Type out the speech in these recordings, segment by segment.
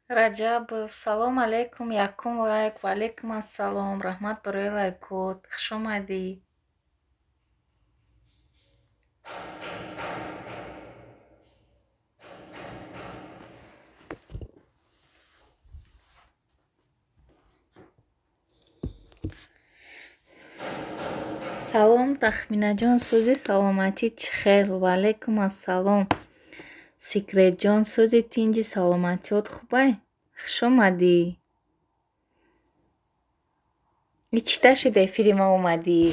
Раҷабов, салом алейкум, якум лайк. Ва алейкум ассалом. Раҳмат барои лайкот. Хуш омадӣ. Салом, Тахминаҷон, сӯзи саломатӣ чӣ хел? Ва алейкум ассалом. Секретҷон, сӯзи тинҷи саломатиёт хубай? Хуш омадӣ. И чита шид эфири ма омадӣ?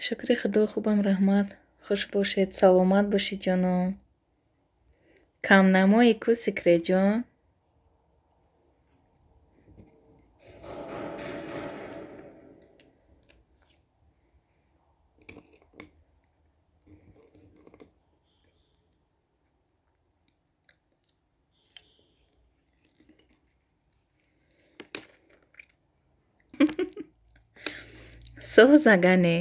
Шукри Худо, хубам, раҳмат. Хуш бошед, саломат бошед, ҷоном. Камнамои ку, Секретҷон? Соз агане.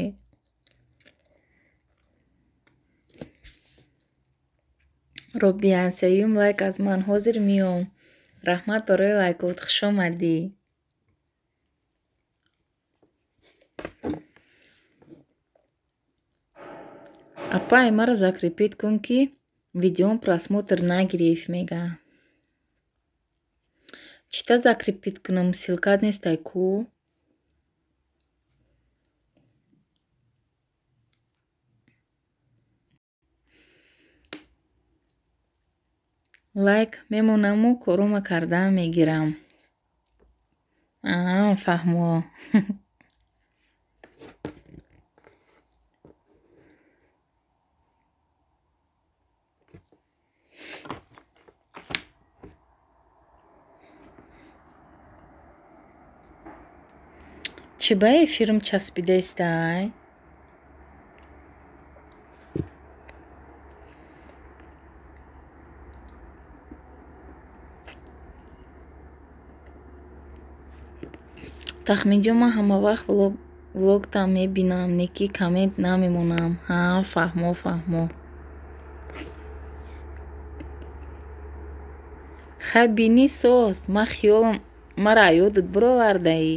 Робия, сеюм лайк аз ман. Ҳозир меом. Раҳмат барои лайкот. Хуш омадӣ. Апай, маро закрепить кун, ки видеом просмотр нагирифт, мега. Чита закрепить кунам? Ссылка нестай ку? Лайк мемонаму корома кардан мегирам. Аа, фаҳмо. Чӣ ба эфирм часпидаистай? Тахминҷон, ман ҳамавақт влогтам мебинам, не ки коммент намемонам. Ҳа, фаҳмо, фаҳмо. Хай бинӣ соз, ман хиёлам маро ёдат бировардаӣ.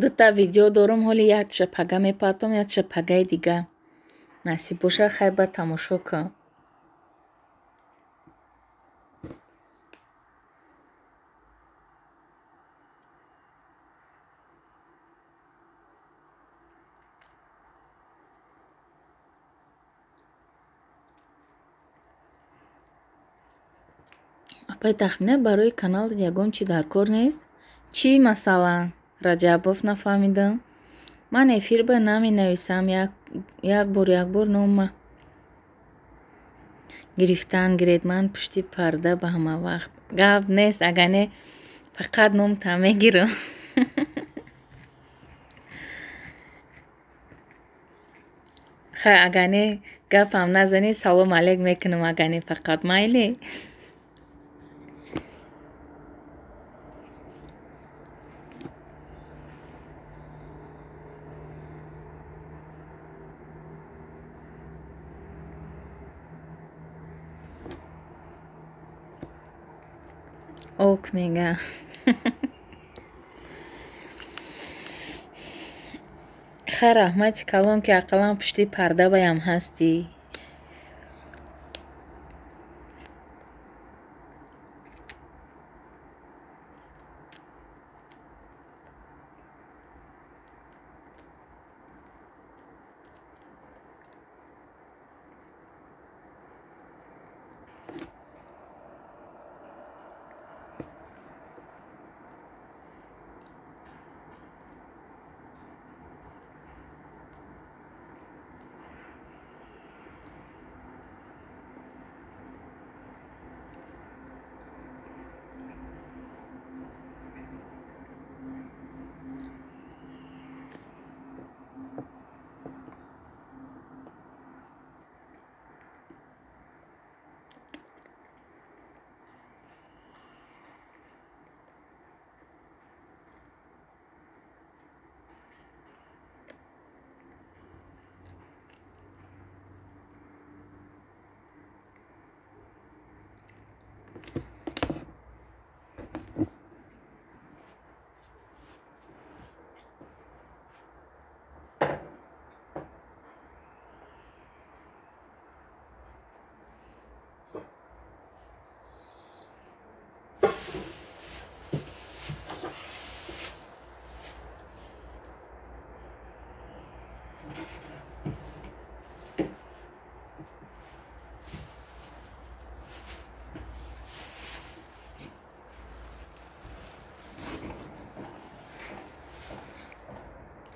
Дута видео дорум, ҳоли якша пага мепартом, якша пагаи дига. Насиб боша, хай ба тамошо кун. Апай Тахмина, барои канал ягон чи дар кор нест? Чӣ масалан? Раҷабов, нафаҳмидам. Ман эфир ба наменависам, як бор як бор нома гирифтан гиред. Ман пушти парда ба ҳама вақт. Гап нест, агар не фақат номта мегирам. Хай, агар не гапам назанӣ, салом алейк мекунам, агар не фақат майли. Ок мега. Хай, раҳмати калон, ки ақаллан пушти парда баям ҳастӣ.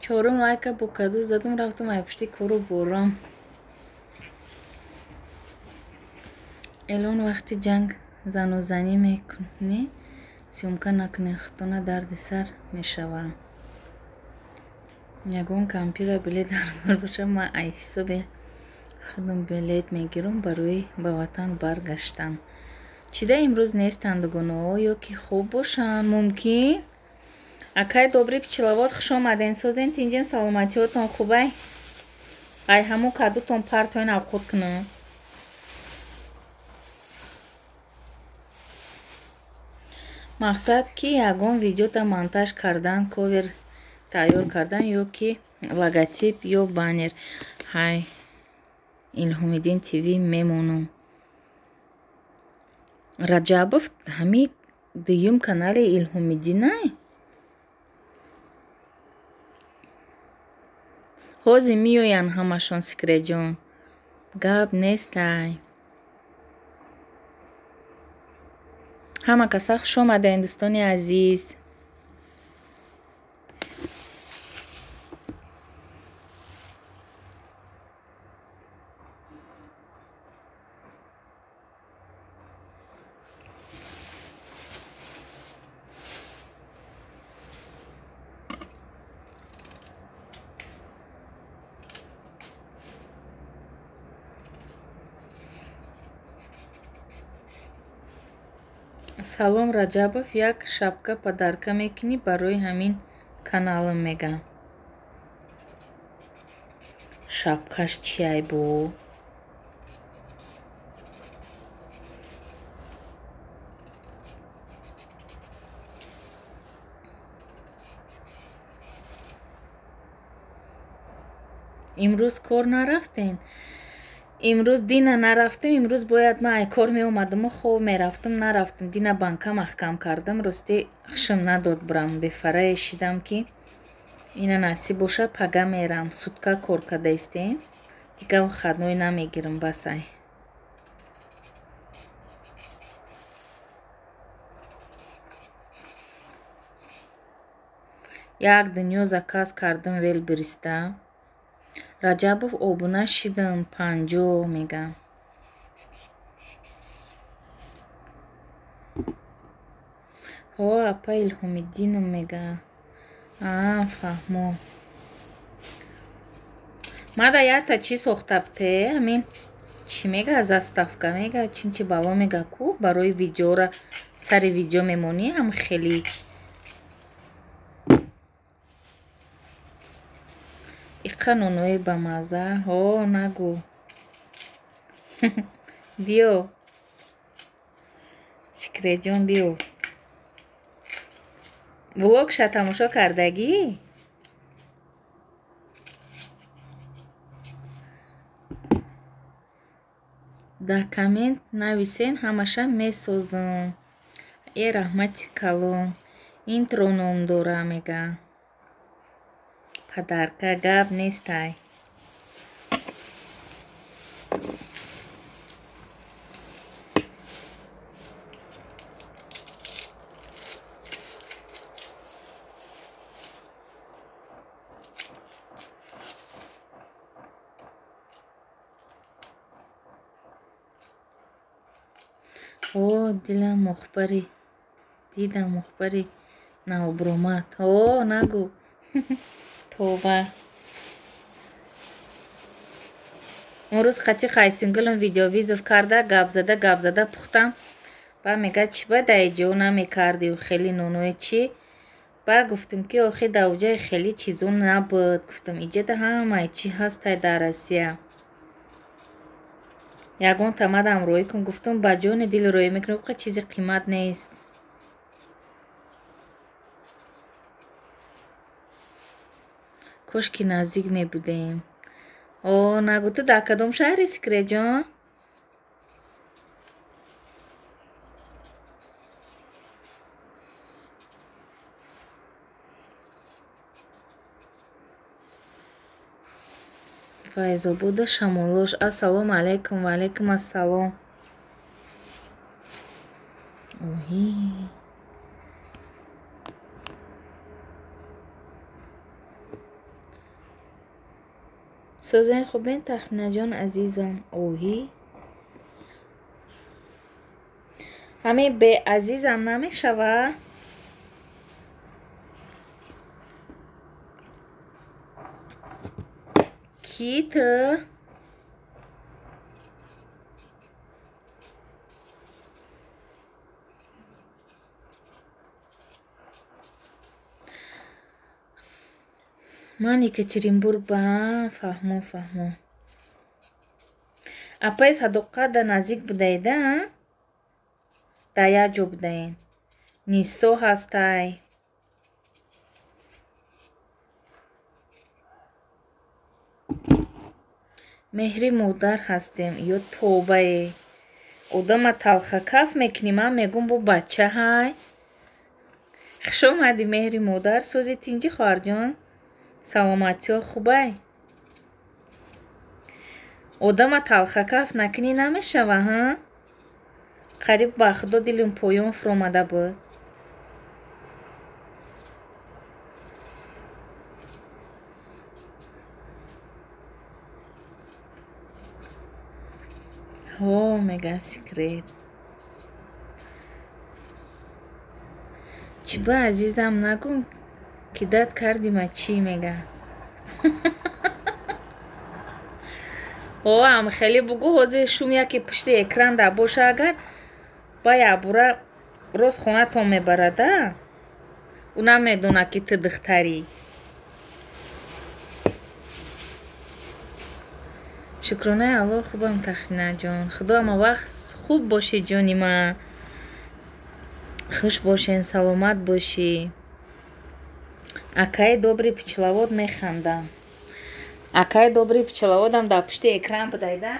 Чорум лайка бо каду задам, рафтам ай пушти кору борам. Элон вақти ҷанг занозанӣ мекунӣ, съёмка накунӣ, худтона дарди сар мешава. Ягон кампира билет дарбор боша, ман ай ҳисоби худам билет мегирам барои ба ватан баргаштан. Чида имрӯз нестанд дугонаҳо ё ки хоб бошанд мумкин? Акай добри пчеловод, хуш омаден. Созен тинҷен, саломатиҳотон хубай? Ай ҳамун кадутон партоин авқот кунам. Мақсад ки ягон видеота монтаж кардан, ковер тайёр кардан ё ки логотип ё баннер. Ҳай Илҳомиддин ТВ мемонам. Раҷабов ҳами дуюм канали Илҳомиддинай? Ҳозир меоянд ҳамашон, Сикреҷон. Гап нестай. Ҳама каса хуш омадаен, дӯстони азиз. Салом Раҷабов, як шапка падарка мекунӣ барои ҳамин каналам мегам. Шапкаш чиай бо? Имрӯз кор нарафтен? Имрӯз дина нарафтем, имрӯз бояд ман ай кор меомадаму хоб мерафтам, нарафтам. Дина банка маҳкам кардам, рости хушам надод бурам. Бефарае шидам ки ина насиб боша пага мерам. Сутка кор карда истем. Дигар выходной намегирам басай. Як дунё заказ кардам Велбериста. Раҷабов обуна шидам 50 мегам. Ҳо, апа Илҳомиддином мега. Аа, фаҳмо. Мада якта чӣ сохтабте, ҳамин чӣ мега, заставка мега, чимчи бало мега ку барои видеора сари видео мемонӣ ҳам хеле иқа нонои бамаза. Ҳо, нагӯ. Биё. Сикреҷон биё. Влогша тамошо кардагӣ? Дар коммент нависен, ҳамаша месозам. Э раҳмати калон. Интро ном дора мега. Падарка гап нестай. О, дилам мухбари. Дидам мухбари навбуромад. О, нагӯ. Тоба. Он рӯз қати Қайсингулам видеовизов карда, гап зада, гап зада пухтам. Ба мега чӣ ба дар иҷо намекардию хеле ноное чӣ? Ба гуфтам ки охи дар уҷаи хеле чизо набуд. Гуфтам иҷода ҳамаи чӣ ҳастай дар Россия. Ягон тамадам рӯй кун, гуфтам ба ҷони дил рӯй мекунам, қа чизи қимат нест. Кош ки наздик мебудем. О, нагӯ, ту дар кадом шаҳри, Сикреҷон? Файзобода Шамолош. Ассалому алайкум. Ва алайкум ассалом. Оҳи. Созен хубен Тахминаҷон азизам. Оҳӣ. Ҳамин беазизам намешава? Кӣ ту? Ман Екатеринбург ба фаҳмо фаҳмо. Апаи Садоқат да наздик будаеда? Дар як ҷо будаен. Нисо ҳастай. Меҳри модар ҳастем. Ё тобае. Одама талхакаф мекунӣ, ман мегӯм бо бача ҳай. Хуш омадӣ меҳри модар. Сӯзи тинҷӣ хоҳарҷон. Саломатиё хубай. Одама талхакаф накунӣ намешава, ҳа? Қариб ба худо дилим поён фуромада буд. Ҳо, мегӯяд секрет. Чӣ ба азизам нагӯм ки дад кардима чӣ мега? О, ам хеле бугӯ ҳозир шум яке пушти экран да боша агар ба якбора рост хонатон мебарада. Ӯ намедона ки ту духтарӣ. Шукронаи Аллоҳ хубам Тахминаҷон. Худо ҳама вақт хуб бошӣ ҷони ман. Хуш бошен, саломат бошӣ. Акаи добрый пчеловод механдам. Акаи добрый пчеловодам дар пушти экран будайда.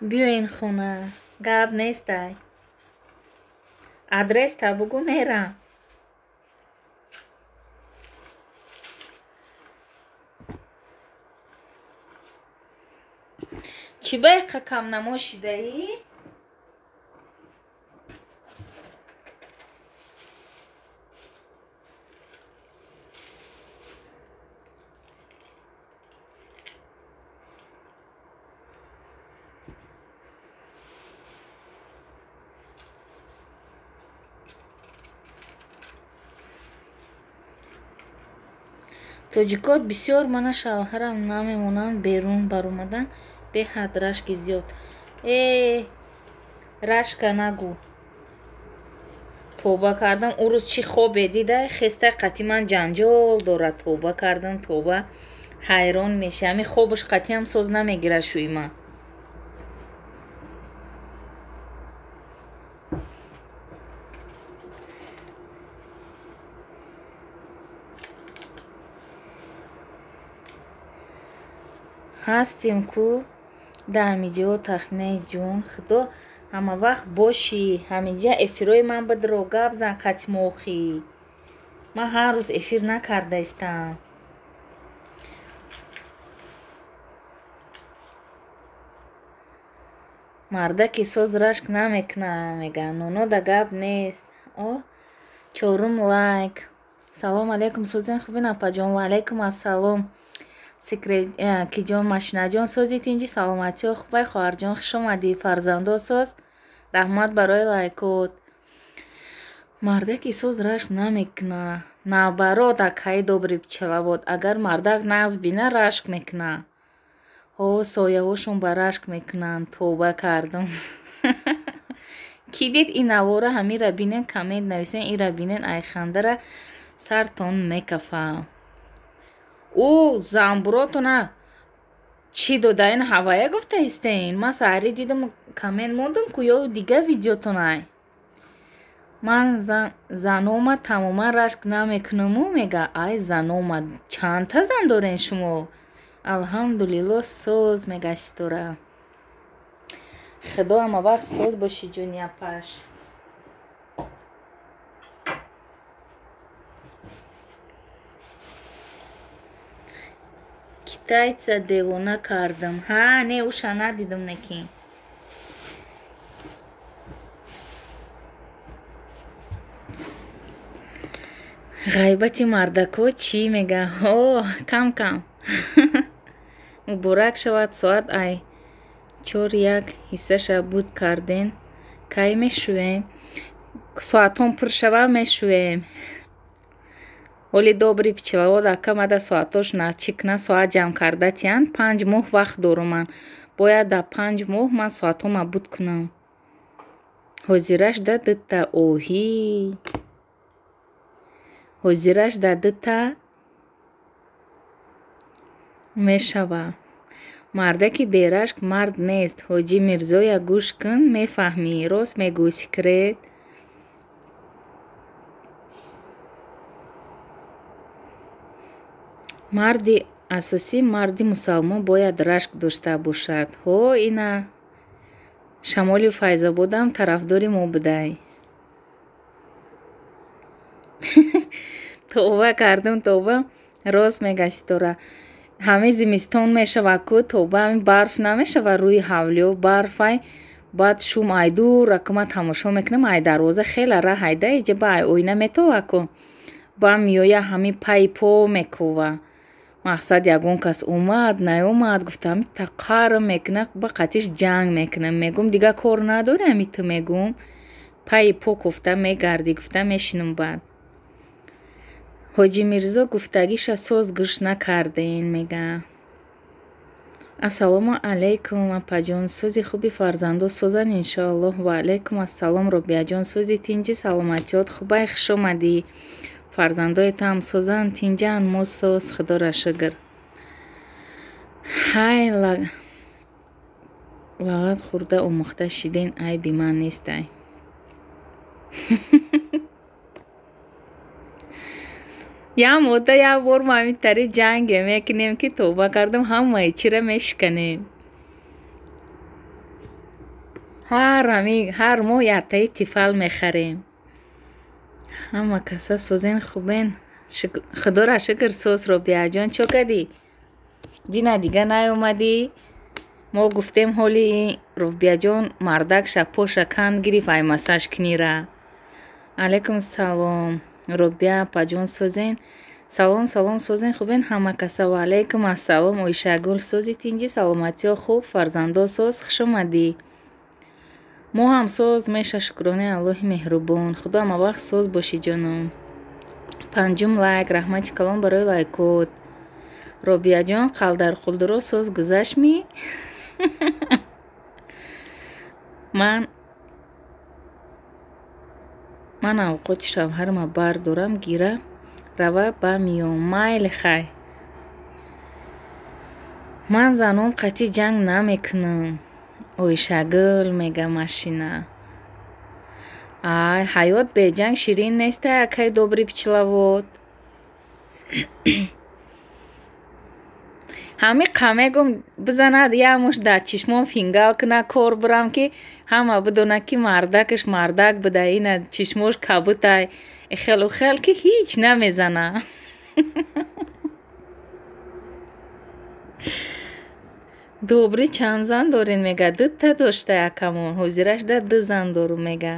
Биёен хона, гап нестай. Адреста бугӯ мерам. Чӣ ба иқа камнамо шидаӣ? Тоҷико бисёр мана шавҳарам намемонанд берун баромадан беҳад рашки зиёд. Э, рашка нагӯ. Тоба кардам, ӯ рӯз чӣ хобе дида, хестай қатъи ман ҷанҷол дорад. Тоба кардам, тоба ҳайрон мешавам. Ҳамин хобаш қатъиам соз намегирад шӯи ман. Ҳастем ку да ҳамиҷо Тахминаи ҷон. Худо ҳама вақт бошӣ. Ҳамиҷа эфирҳои ман бидро гап зан қатимохӣ. Ман ҳар рӯз эфир накардаистам. Мардаки соз рашк намекунад, мегӯяд. Ноно да гап нест. О, чорум лайк. Салом алейкум, созен хубин апаҷон. Ва алейкум ассалом. Секрет киҷон машинаҷон сози тинҷи саломатиё хубай хоҳарҷон хуш омадӣ. Фарзандо соз. Раҳмат барои лайкот. Мардаки соз рашк намекунад. Наоборот, акаи добрый пчеловод. Агар мардак нағз бина рашк мекунад. Ҳо, сояҳошон ба рашк мекунанд. Тоба кардам. Кӣ дид ин навора ҳамира бинен, коммент нависен, ира бинен, айхандара сартон мекафа. Ӯ замбуротона чӣ дода ин ҳавая гуфта истен? Ман саҳарӣ дидам коммент мондам ку ё дига видеотонай. Ман занома тамоман рашк намекунаму мега. Ай занома чандта зан дорен шумо? Алҳамдулилло соз мега Ситора. Худо ҳама вақт соз бошӣ, ҷони апаш. Китайца девона кардам. Ҳа, не, уша надидам неки. Ғайбати мардако чӣ мега? О, кам кам. Муборак шавад, соат ай 4:01 ҳиссаша буд карден. Кай мешӯем? Соатон пур шава мешӯем. Оли добри пчеловод ака мада соатош начикна, соат ҷамъ карда тиянд. 5 моҳ вақт дорум ман. Бояд дар 5 моҳ ман соатҳома буд кунам. Ҳозираш да дута оҳӣ. Ҳозираш да дута мешава. Мардаки берашк мард нест. Ҳоҷӣ Мирзоя гӯш кун, мефаҳмӣ. Рост мегӯй, секрет. Марди асосӣ, марди мусалмон бояд рашк дошта бошад. Ҳо, ина шамоли Файзободам тарафдори мо будай. Тавба кардам, тавба. Рост мега Ситора. Ҳамаи зимистон мешава ку, тавба, ҳамин барф намешава рӯи ҳавлиё, барфай. Баъд шум ай дур, аку ман тамошо мекунам, ай дарвоза хеле раҳ айда, иҷа ба ай оина метова ку. Ба меоя ҳамин пайи по мекова. Мақсад ягон кас омад, наёмад, гуфта ҳамин тақарм мекуна, ба қатиш ҷанг мекунам. Мегум дига кор надори ҳами ту, мегум. Пайи по кофта мегардӣ, гуфта мешинам баъд. Ҳоҷӣ Мирзо гуфтагиша соз гӯш накарден, мега. Ассалому алайкум, апаҷон. Сози хуби фарзандо созан иншоаллоҳ. Ва алайкум ассалом, Робияҷон. Сози тинҷи, саломатиёт хубай, хуш омадӣ. Фарзандоятам созан, тинҷан, мо соз, худоро шукр. Ҳай, лагат хӯрда омӯхта шиден, айби ман нестай. Як мудда як бор мо ҳамин тари ҷанге мекунем, ки тавба кардам, ҳамаи чира мешиканем. Ҳар моҳ яктаи тифал мехарем. Ҳама каса созен, хубен. Худоро шукр, соз, Робияҷон. Чо кардӣ? Дина дига наёмадӣ? Мо гуфтем ҳоли Робияҷон мардакша поша канд гирифт, ай массаж кунира. Алайкум салом. Робия апаҷон, созен. Салом, салом, созен, хубен ҳама каса. Ва алайкум ассалом, Оишагул. Сози тинҷи, саломатиё хуб, фарзандо соз, хуш омадӣ. Мо ҳам соз меша, шукронаи Аллоҳи меҳрубон. Худо ҳама вақт соз бошӣ, ҷоном. 5-ум лайк, раҳмати калон барои лайкот. Робияҷон, қалдарқулдуро соз гузаштми? Ман авқоти шавҳарама бардорам, гира рава ба миён. Майли, хай. Ман занон қатъи ҷанг намекунам. Оишагул мега машина. Ай, ҳаёт беҷанг ширин нестай, акай добри пчеловод. Ҳамин қамегум бизанад, як муш дар чишмон фингал куна, кор бурам, ки ҳама бидонад, ки мардакаш мардак буда, ина чишмош кабутай. Хелу хел ки ҳеҷ намезана. Добри чанд зан дорен, мега. Дута дошта акамон. Ҳозираш да 2 зан дорум, мега.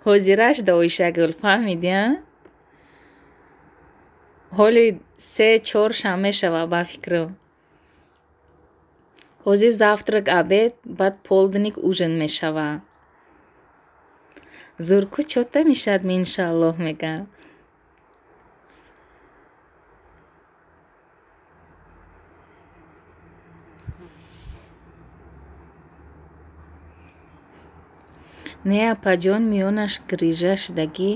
Ҳозираш да, Оишагул, фаҳмидӣ, а? Ҳоли 3-4 шам мешава ба фикрам. Ҳозир завтрак, обед, баъд полдник, ужин мешава. Зурку чота мешавад, иншааллоҳ, мега. Не, апаҷон, миёнаш грижа шудагӣ,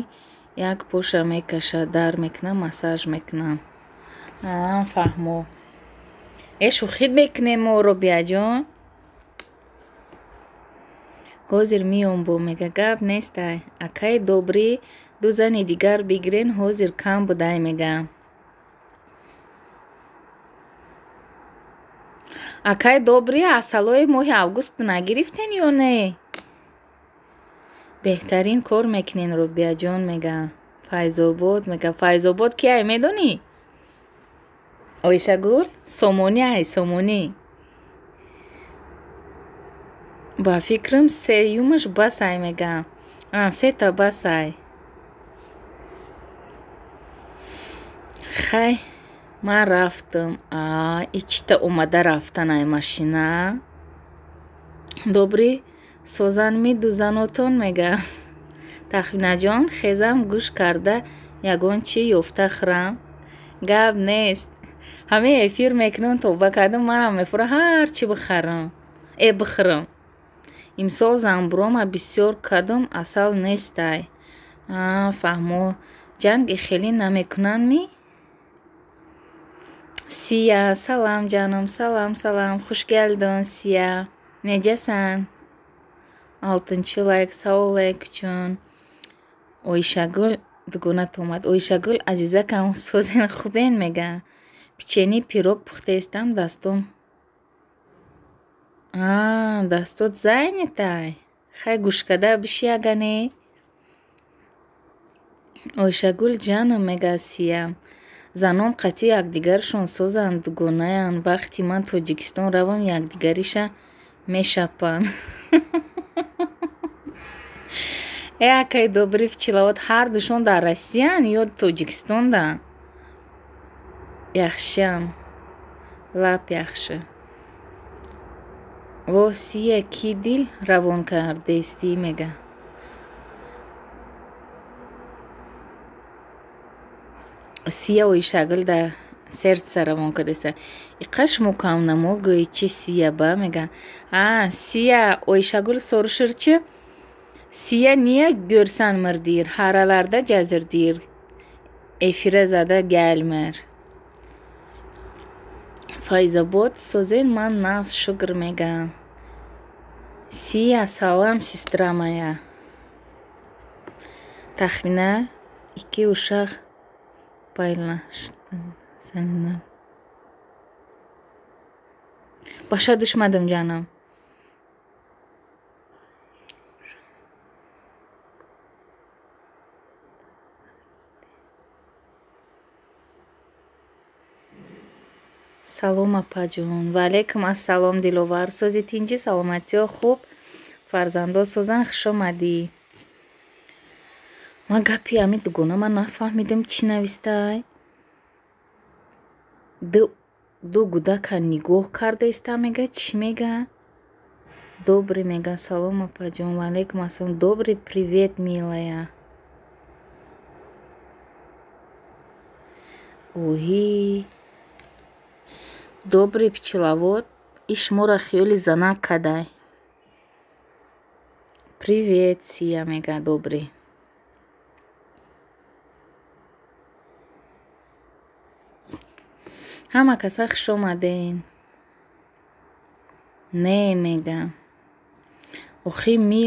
як поша мекаша, дар мекуна, массаж мекунам. Фаҳмо. Э, шӯхит мекунем мо, Робияҷон. Ҳозир миём бо, мега, гап нестай. Акаи добрӣ, 2 зани дигар бигирен, ҳозир кам будай, мега. Акай добри асалои моҳи август нагирифтен ё не? Беҳтарин кор мекунен, Рубияҷон мега. Файзобод мега. Файзобод ки ай медонӣ? Оишагул? Сомонӣ ай, Сомонӣ. Ба фикрам сеюмаш бас ай мега. Сета бас ай. Хай, ман рафтам. Ичита омада рафтан ай машина. Добри созан медузанотон мега. Тахминаҷон, хезам гӯш карда ягон чӣ ёфта хӯрам. Гап нест. Ҳамаи эфир мекунам, тоба кардам, манам мефурам ҳар чӣ бихарам. Бихӯрам. Имсол занбурома бисёр кадом асал нестай. Фаҳмо. Ҷанги хеле намекунанд ми? Сия, салам ҷаном, салам, салам. Хуш келдин, Сия. Necəsən? Алтынчы лайк, сау лайк чун. Оишагул дугонат омад. Оишагул азизакам созен хубен мега. Печени пирог пухтаистам дастом. Дастот зайнитай. Хай гӯшкада биши агане. Оишагул ҷанам мега Сия. Занон қатъи якдигаршон созанд дугонаянд. Вақти ман Тоҷикистон равам якдигариша мешапанд. Акай добри пчеловод ҳардушон дар Россиян ё Тоҷикистонда? Яхшиам. Лап яхши. Во Сия ки дил равон кардестӣ мега. Сия Оишагул да сердца равон кардеста. Иқа шумо камнамо гӯӣ чи Сия ба мега. Сия Оишагул soruşur ki Сия niyə görsənmir deyir, haralarda gəzir deyir, efirə zada gəlmir. Файзобод созен ман нағз шукр мегам. Сия салам сестра моя. Тахмина икки ушақ paylaştı seninle. Başa düşmədim canım. Салом апаҷон. Ва алайкум ассалом Диловар. Сози тинҷи, саломатиё хуб, фарзандо созан, хуш омадӣ. Ман гапи ҳамин дугона ман нафаҳмидам чӣ навистай. Ду гудака нигоҳ кардаиста мега, чӣ мега? Добрый мега, салом апаҷон. Ва алайкум ассалом. Добрый привет, милая. Оҳи. Добрый пчеловод, иш моро хиёли занак кадай. Привет, Сия мега, добрый. Ҳама каса хуш омаден. Не мега. Охи ми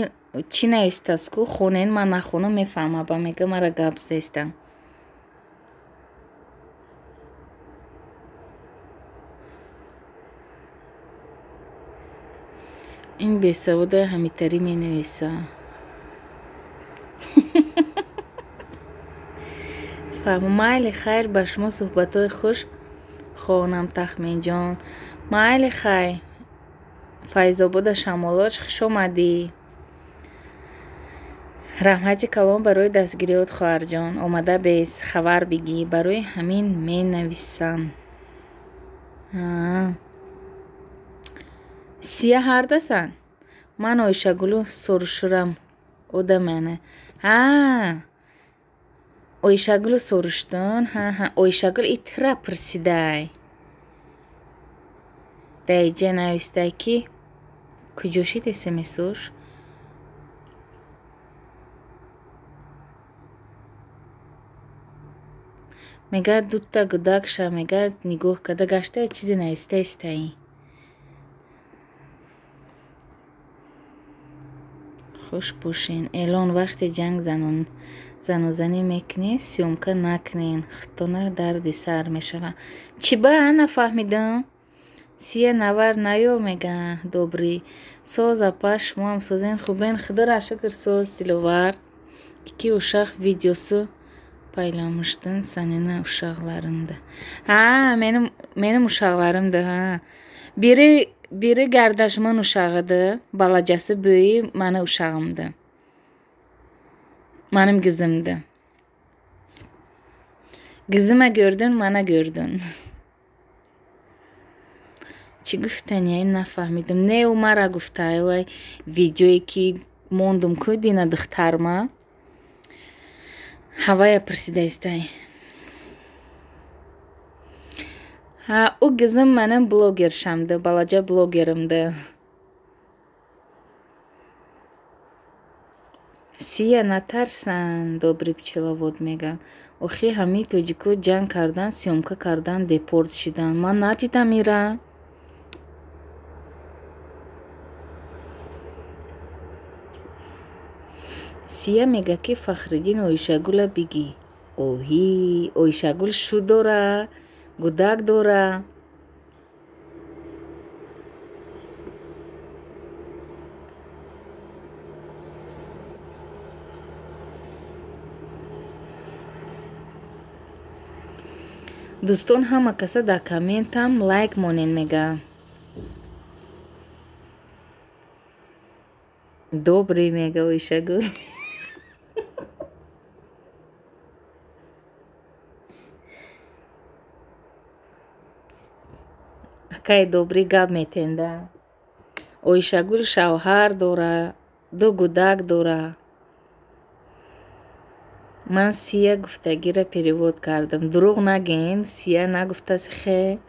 чӣ навистааст ку? Хонен ман нахонам мефаҳмам, ба мега мара гап зестам. Ин бесавода ҳамитарӣ менависа. Фаҳмо. Майли хайр, ба шумо суҳбатҳои хуш хонам Тахминҷон. Майли хайр. Файзобода Шамолоч, хуш омадӣ. Раҳмати калон барои дастгириёт хоҳарҷон. Омада бес, хабар бигӣ. Барои ҳамин менависам. Сия ҳардасан? Ман Оишагулу soruşuram. O da mənə. Оишагулу soruşdun? Оишагул итра пурсидай. Даиҷа навистай ки куҷо шид смсош? Мега дута гудакша, мега нигоҳ карда гашта чизе навистаистаи. Хуш бошен. Эълон вақти ҷанг занозанӣ мекунед, съёмка накунед. Худтона дарди сар мешавад. Чӣ ба нафаҳмидам? Сия навар наё мега добрӣ. Соз апа, шумоам созен хубен. Худоро шукр соз Диловар. İki uşaq videosu paylamışdın sənin uşaqlarındır. Hə, mənim uşaqlarımdır, hə. Biri qardaşımın uşağıdır, balacası böyüyü mənim uşağımdır. Mənim qızımdır. Qızıma gördün, mənə gördün. Чӣ гуфтани, ай нафаҳмидам. Не, ӯ мара гуфта, вай видеое ки мондум ку дина духтарма. Ҳавая пурсидаистай. Ҳа, ӯ қизим манам блогершамды, балаҷа блогеримди. Сия натарсан, добрый пчеловод мега. Охи ҳамаи тоҷико ҷанг кардан, съёмка кардан, депорт шидан. Ман надидам ира. Сия мега ки Фахриддин Оишагула бигӣ. Оҳи, Оишагул шу дора, гудак дора. Дӯстон ҳама каса дар комментам лайк монен мега. Добрый мега Оишагул. Акай добрӣ гап метенда. Оишагул шавҳар дора, ду гудак дора. Ман Сия гуфтагиро перевод кардам. Дурӯғ нагӯен, Сия нагуфтаси хе.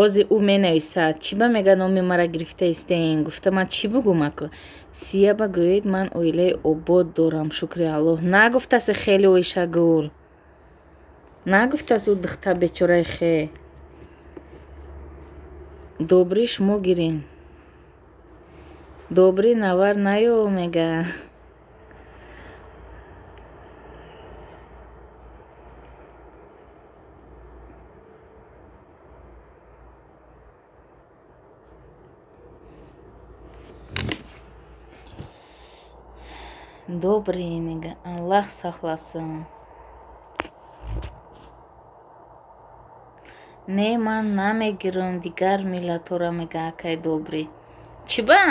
Ози ӯ менависад. Чӣ ба мега номи мара гирифта истеен? Гуфта ман чӣ бугум аку? Сия ба гӯед ман оилаи обод дорам, шукри Аллоҳ. Нагуфтаси хеле Оишагул. Нагуфтаси ӯ духта бечораи хе. Добрӣ шумо гирин. Добрӣ навар наё мега. Добрый мега. Аллах сахласын. Не, ман намегирам дигар миллатҳоро мега акай добрӣ. Чӣ ба?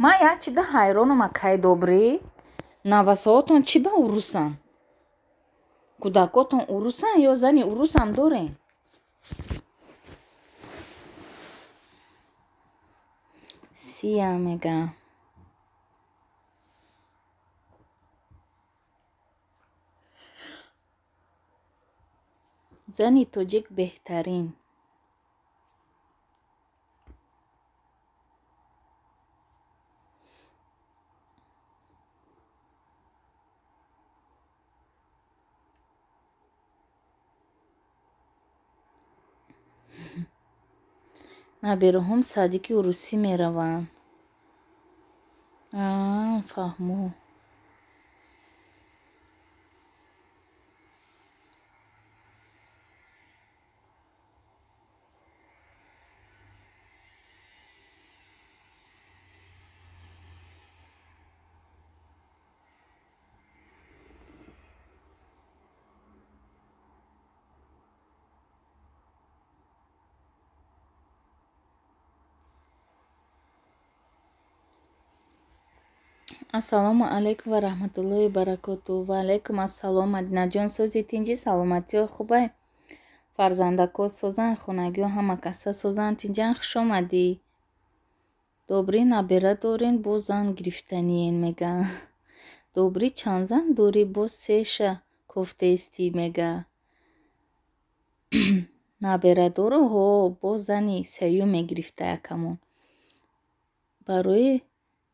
Ман як чида ҳайронам акай добрӣ. Навасаотон чӣ ба урусан? Кӯдакотон урусан ё зани урусам дорем? Сия мега. Зани тоҷик беҳтарин. Набераҳом садики урусӣ мераванд. Фаҳмо. Ассалому алайкум ва раҳматуллоҳи баракоту. Ва алайкум ассалом. Мадинаҷон, сози тинҷӣ, саломатиё хубай? Фарзандако созан, хонагиҳо ҳама каса созан, тинҷан, хуш омадӣ. Добрӣ набера дорен, боз зан гирифтаниен мега. Добрӣ чанд зан дорӣ, боз сеша кофтаистӣ мега. Наберадору ҳо, боз зани сеюм мегирифта якамон. Барои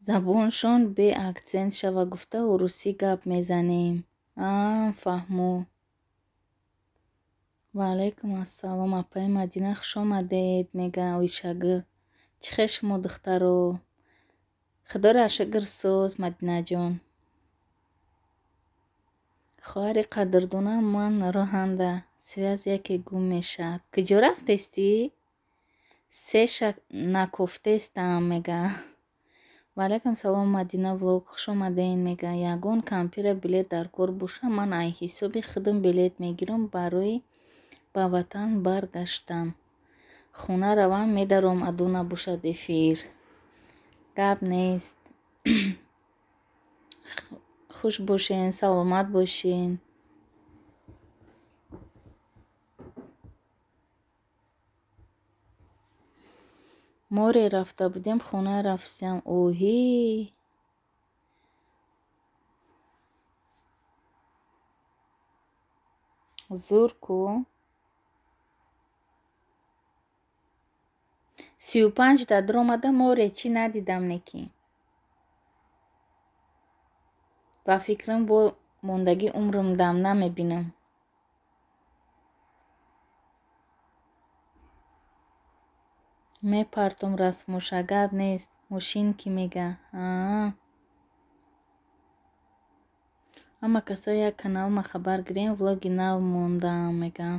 забоншон бе акцент шава гуфта урусӣ гап мезанем. Фаҳмо. Ва алайкум ассалом. Апаи Мадина, хуш омадед мега Оишагул. Чӣ хел шумо духтаро? Худоро шукр соз, Мадинаҷон. Хоҳари қадрдонам, ман роҳанда. Связь яке гум мешавад. Куҷо рафтестӣ? Сеша накофтестам, мега. Ваалайкум салом, Мадина влог, хуш омаден, мега. Ягон кампира билет дар кор боша, ман ай ҳисоби худам билет мегирам барои ба ватан баргаштан. Хона равам, медаром, адо набошад эфир. Гап нест. Хуш бошен, саломат бошен. Море рафта будем, хона рафтам. Оҳи! Зур ку. 35 да даромада море чӣ надидам неки. Ба фикрам бо мондагӣ умрам дам намебинам. Мепартом расмоша, гап нест. Мошин ки мега. Ҳама касо як каналма хабар гирем, влоги нав мондаам, мега.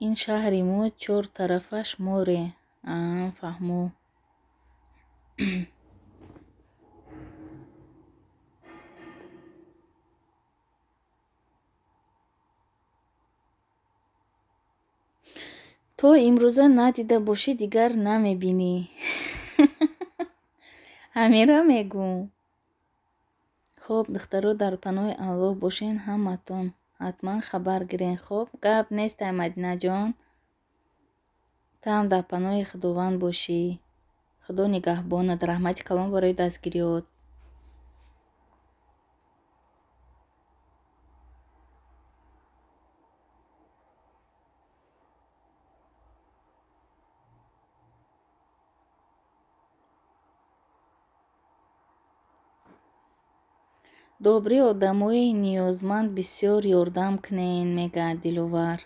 Ин шаҳри мо чор тарафаш море. Фаҳмо. То имрӯза надида бошӣ, дигар намебинӣ. Ҳамира мегӯм. Хоб, духтаро, дар паноҳи Аллоҳ бошен ҳаматон. Ҳатман хабар гирен. Хоб, гап нест, ай Мадинаҷон. Таам дар паноҳи Худованд бошӣ. Худо нигаҳбонат. Раҳмати калон барои дастгириёт. Добрӣ одамои ниёзманд бисёр ёрдам кунен, мега Диловар.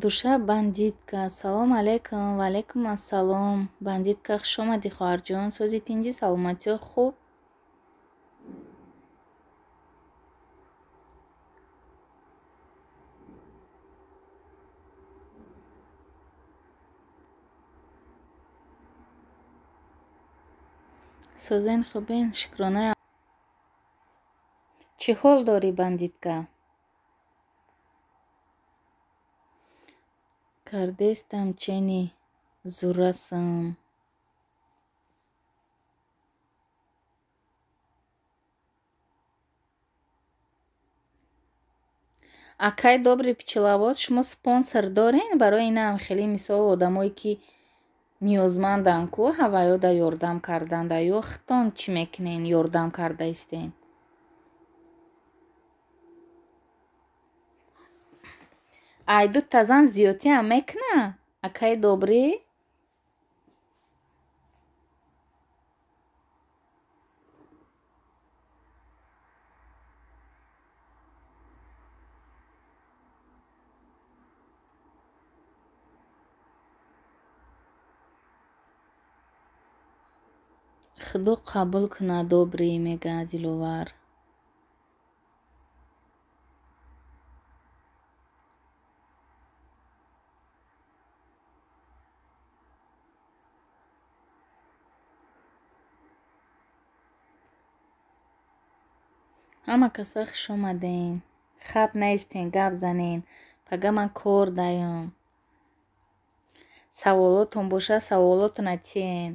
Душа бандитка. Салом алейкум. Ва алейкум ассалом. Бандитка, хуш омадӣ, хоҳарҷон. Сози тинҷӣ, саломатиё хуб? Созен хубен, шукронаи. Чӣ ҳол дорӣ, бандитка? Кардестам чени зурасам. Акай добрый пчеловод, шумо спонсор дорен барои инам хеле мисол одамое ки ниёзманданд ку ҳаваёда ёрдам карданда ё худтон чӣ мекунен ёрдам карда истен? Ай дута зан зиёдтиам мекуна? Акай добрӣ? Худо қабул кунад, добрӣ, мега Диловар. Ҳама каса хуш омаден. Хаб наистен, гап занен. Пага ман кор даём. Саволотон боша, саволотона тиен.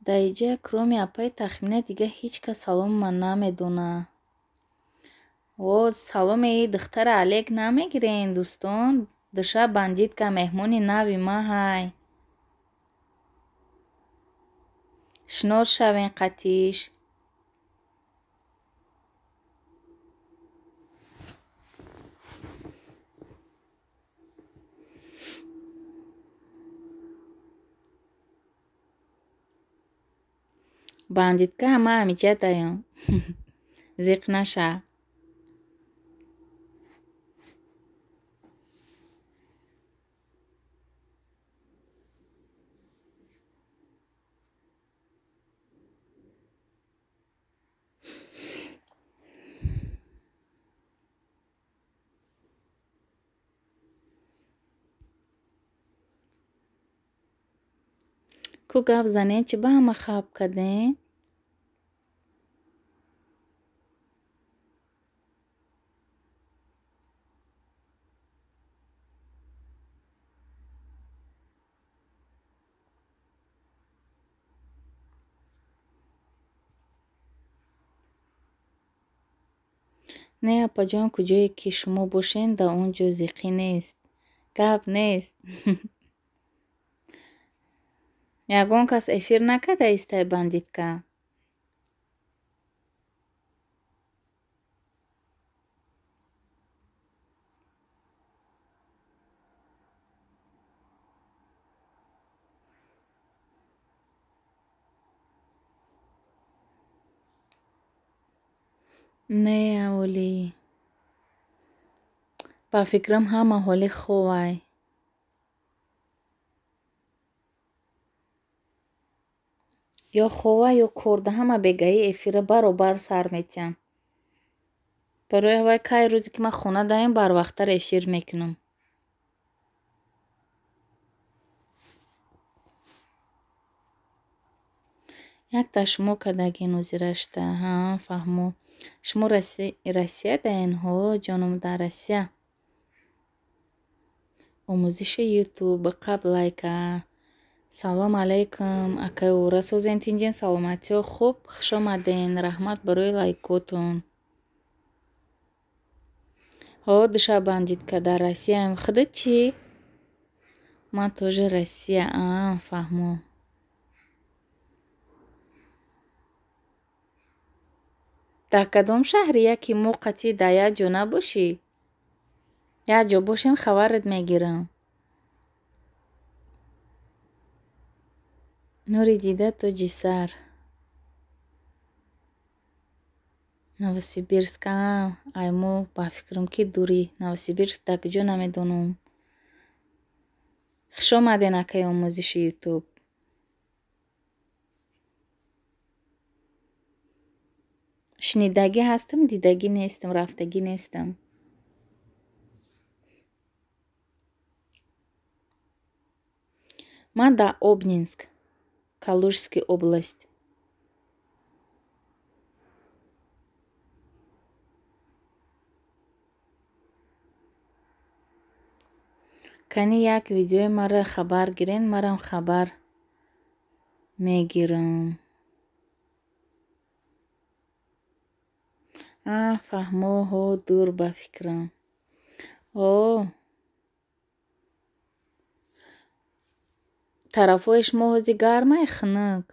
Дар иҷа кроме апаи Тахмина дига ҳеҷ кас саломма намедона. О, саломи духтара Олег намегирен, дӯстон. Душа бандитка меҳмони нави ма ҳай. Шинос шавен қатиш. Бандитка ҳама ҳамиҷа даён. Зиқ наша. Ку гап занен, чӣ ба ҳама хаб кардем? Не, апаҷон, куҷое ки шумо бошен, дар он ҷо зиқӣ нест. Гап нест. Ягон кас эфир накарда истай, бандитка? Не, аволӣ. Ба фикрам, ҳама ҳоли ховай. Ё хова, ё корда, ҳама бегаи эфира баробар сар метиҳанд. Барои ҳавай кай рӯзе ки ман хона даем, барвақттар эфир мекунам. Якта шумо кардагин озирашта. Ҳа, фаҳмо. Шумо Россия даен? Ҳо, ҷоном, дар Россия. Омӯзиши Ютуб қабл лайка. Салом алайкум, акай Ура, созен, тинҷен, саломатиё хуб? Хуш омаден, раҳмат барои лайкотон. Ҳо, душа, бандитка, дар Россияем. Худат чӣ? Ман тоже Россия. А, фаҳмо. Дар кадом шаҳри? Яке мо қатъи дар як ҷо набошӣ? Як ҷо бошем, хабарат мегирам. Нури дида тоҷи сар. Новосибирск, а, ай мо ба фикрам ки дурӣ. Новосибирск дар куҷо, намедонам. Хуш омаден, акаи омӯзиши Ютуб. Шунидагӣ ҳастам, дидагӣ нестам, рафтагӣ нестам. Ман дар Обнинск, Калужский область. Кани як видеои маро хабар гирен, марам хабар мегирам. А, фаҳмо, ҳо, дур ба фикрам. О, тарафҳои шумо ҳозир гармай, хунук?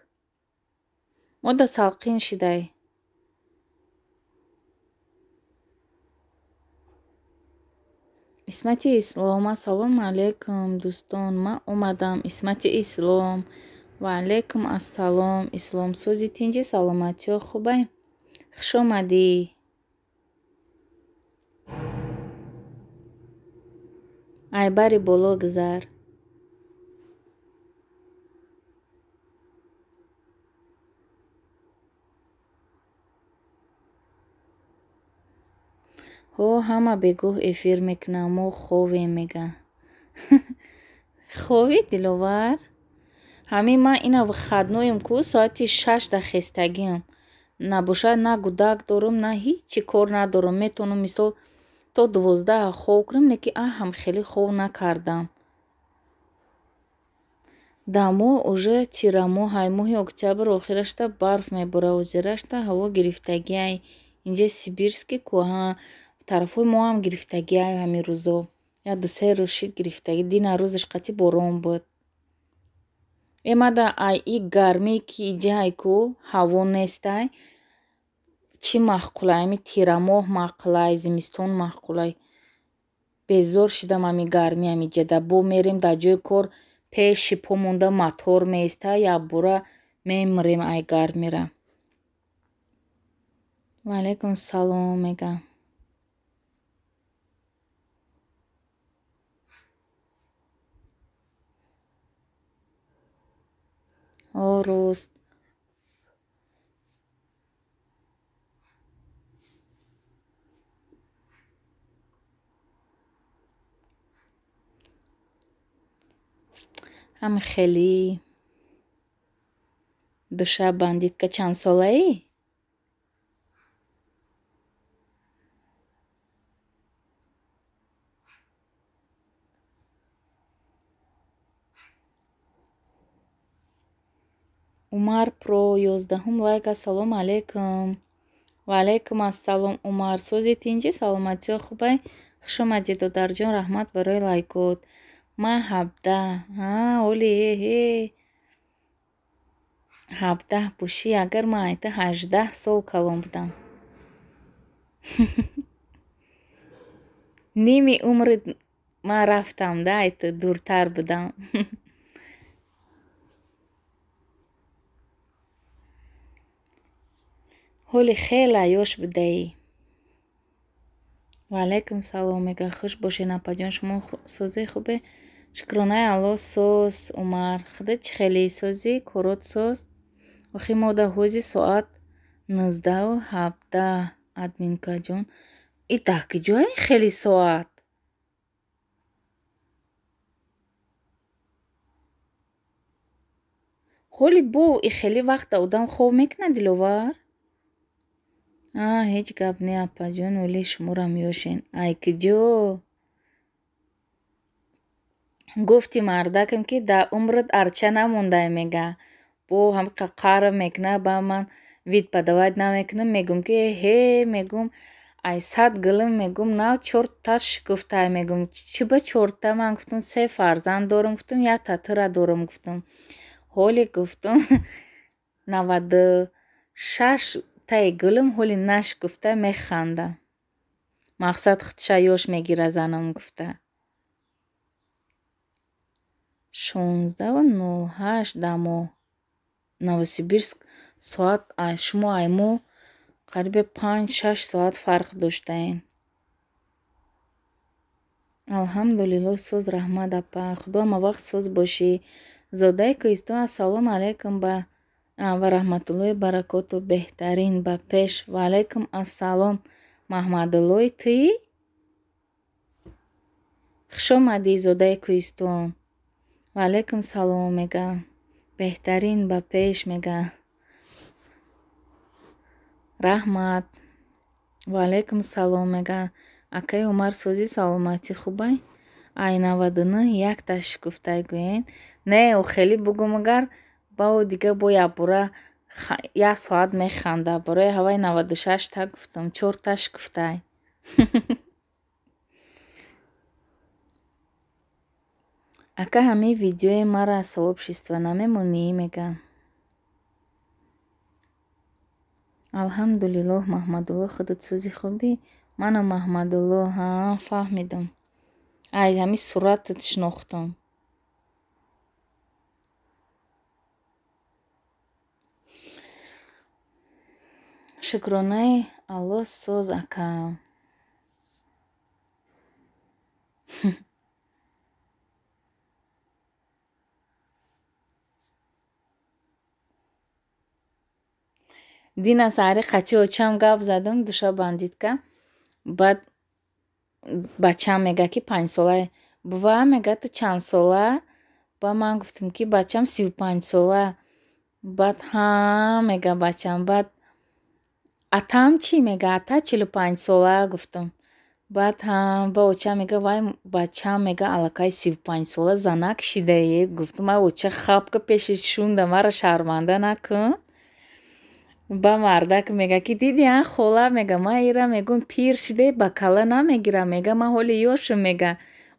Мо да салқин шидай. Исмати Ислом, ассалому алайкум, дӯстон, ман омадам. Исмати Ислом, ва алайкум ассалом. Ислом, сози, тинҷи, саломатиё хубай? Хуш омадӣ. Айбари боло гузар. Ҳо, ҳама бегоҳ эфир мекунанд, мо ховем, мега. Ховӣ, Диловар? Ҳамин ман ина выходной ам ку, соати 6 да хестагиам. Набошад, на гудак дорам, на ҳичи кор надорам. Метавонам, мисол, то 12 хов кунам, не ки аҳам хеле хов накардам. Дамо уже тирамоҳ, ай моҳи октябр охирашта барф мебора, озирашта ҳаво гирифтагиай. Инҷа сибирский ку, ҳа, тарафҳои мо ҳам гирифтагиай ҳамин рӯзо. Як ду-се рӯз шид гирифтагӣ, дина рӯзаш қатъи борон буд. Э, мада ай и гармие ки иҷай ку, ҳаво нестай, чӣ маъқулай? Ами тирамоҳ маъқулай, зимистон маъқулай. Безор шидам ами гармӣ амиҷада. Бо мерем дар ҷои кор, пеши по монда мотор меиста, якбора Мемрем ай гармира. Ва алайкум салом мегам. О, рост. Ҳам хеле душа бандитка чанд солаӣ? Умар Про 11-ум лайк. Ассалому алайкум. Ва алайкум ассалом, Умар. Сози тинҷӣ, саломатиё хубай? Хуш омадӣ, додарҷон, раҳмат барои лайкот. Ман 17. Ҳа, оли э 17 бошӣ, агар ман айта 18 сол калон будам. Ними умри ман рафтам да, айта дуртар будам. Ҳоли хеле ёш будаӣ. Ва алайкум салом мегӯяд. Хуш бошед, апаҷон, шумо созӣ хубе? Шукронаи Аллоҳ соз, Умар. Худат чӣ хеле созӣ? Корот соз? Охи мо дар ҳози соат 19:17, админкаҷон. И дар куҷое хеле соат? Ҳоли бо и хеле вақта одам хоб мекунад, Диловар? А, ҳеҷ гап не, апаҷон, оли шуморам ёшен. Ай куҷо? Гуфти мардакам, ки дар умрат арча намондай, мега. Бо ҳамқа қарр мекуна, ба ман вид подавать намекунам, мегӯм ки ҳе, мегӯм, ай 100 гулм, мегӯм, нав чорта шукуфтай, мегӯм. Чӣ ба чорта? Ман гуфтам, се фарзанд дорам, гуфтам, як татыра дорам, гуфтам. Ҳоли гуфтам, 96 таи гулм ҳоли нашукуфта, механда. Мақсад худша ёш мегира занам гуфта. 16:08 дамо Новосибирск соат шумо ай мо қариби 5-6 соат фарқ доштаем. Алҳамдулиллоҳ соз, раҳмат апа. Худо ҳама вақт соз бошӣ. Зодаи Кӯҳистон, ассалому алайкум ба ва раҳматуллоҳи баракоту. Беҳтарин ба пеш. Ва алайкум ассалом. Маҳмадуллои туӣ? Хуш омадӣ, зодаи Кӯҳистон. Ва алайкум салом мегӯям. Беҳтарин ба пеш мегӯям. Раҳмат. Ва алайкум салом мегӯям. Акаи Умар созӣ, саломатӣ хубай? Ай 99 якта шукуфтай гӯен. Не, о хеле бугум агар бао дига бо якбора як соат механда. Барои ҳавай 96 та гуфтам, чорта шукуфтай. Ака, ҳамин видеои маро аз сообщество намемонӣ, мегӯям. Алҳамдулиллоҳ, Маҳмадулло, худат сӯзи хубӣ? Манам Маҳмадулло, ҳа, фаҳмидам. Ай ҳамин суратат шинохтам. Шукронаи Аллоҳ соз, ака. Дина саҳари қатъи очам гап задам, душа бандитка. Баъд бачам мега, ки 5-сола. Бува, мега, ту чанд сола? Ба ман гуфтам, ки бачам 35 сола. Баъд ҳа, мега бачам. Баъд атам чӣ, мега, ата 45 сола, гуфтам. Баъд ҳа, ба очам мега, вай бачам, мега, аллакай 35 сола занак шидае. Гуфтам, ай оча, хапка пеши шунда, маро шарманда накун. Ба мардак мега, ки диди, а хола, мега, ман ира мегӯм пир шиде, ба кала намегирам, мега, ман ҳоли ёшум, мега.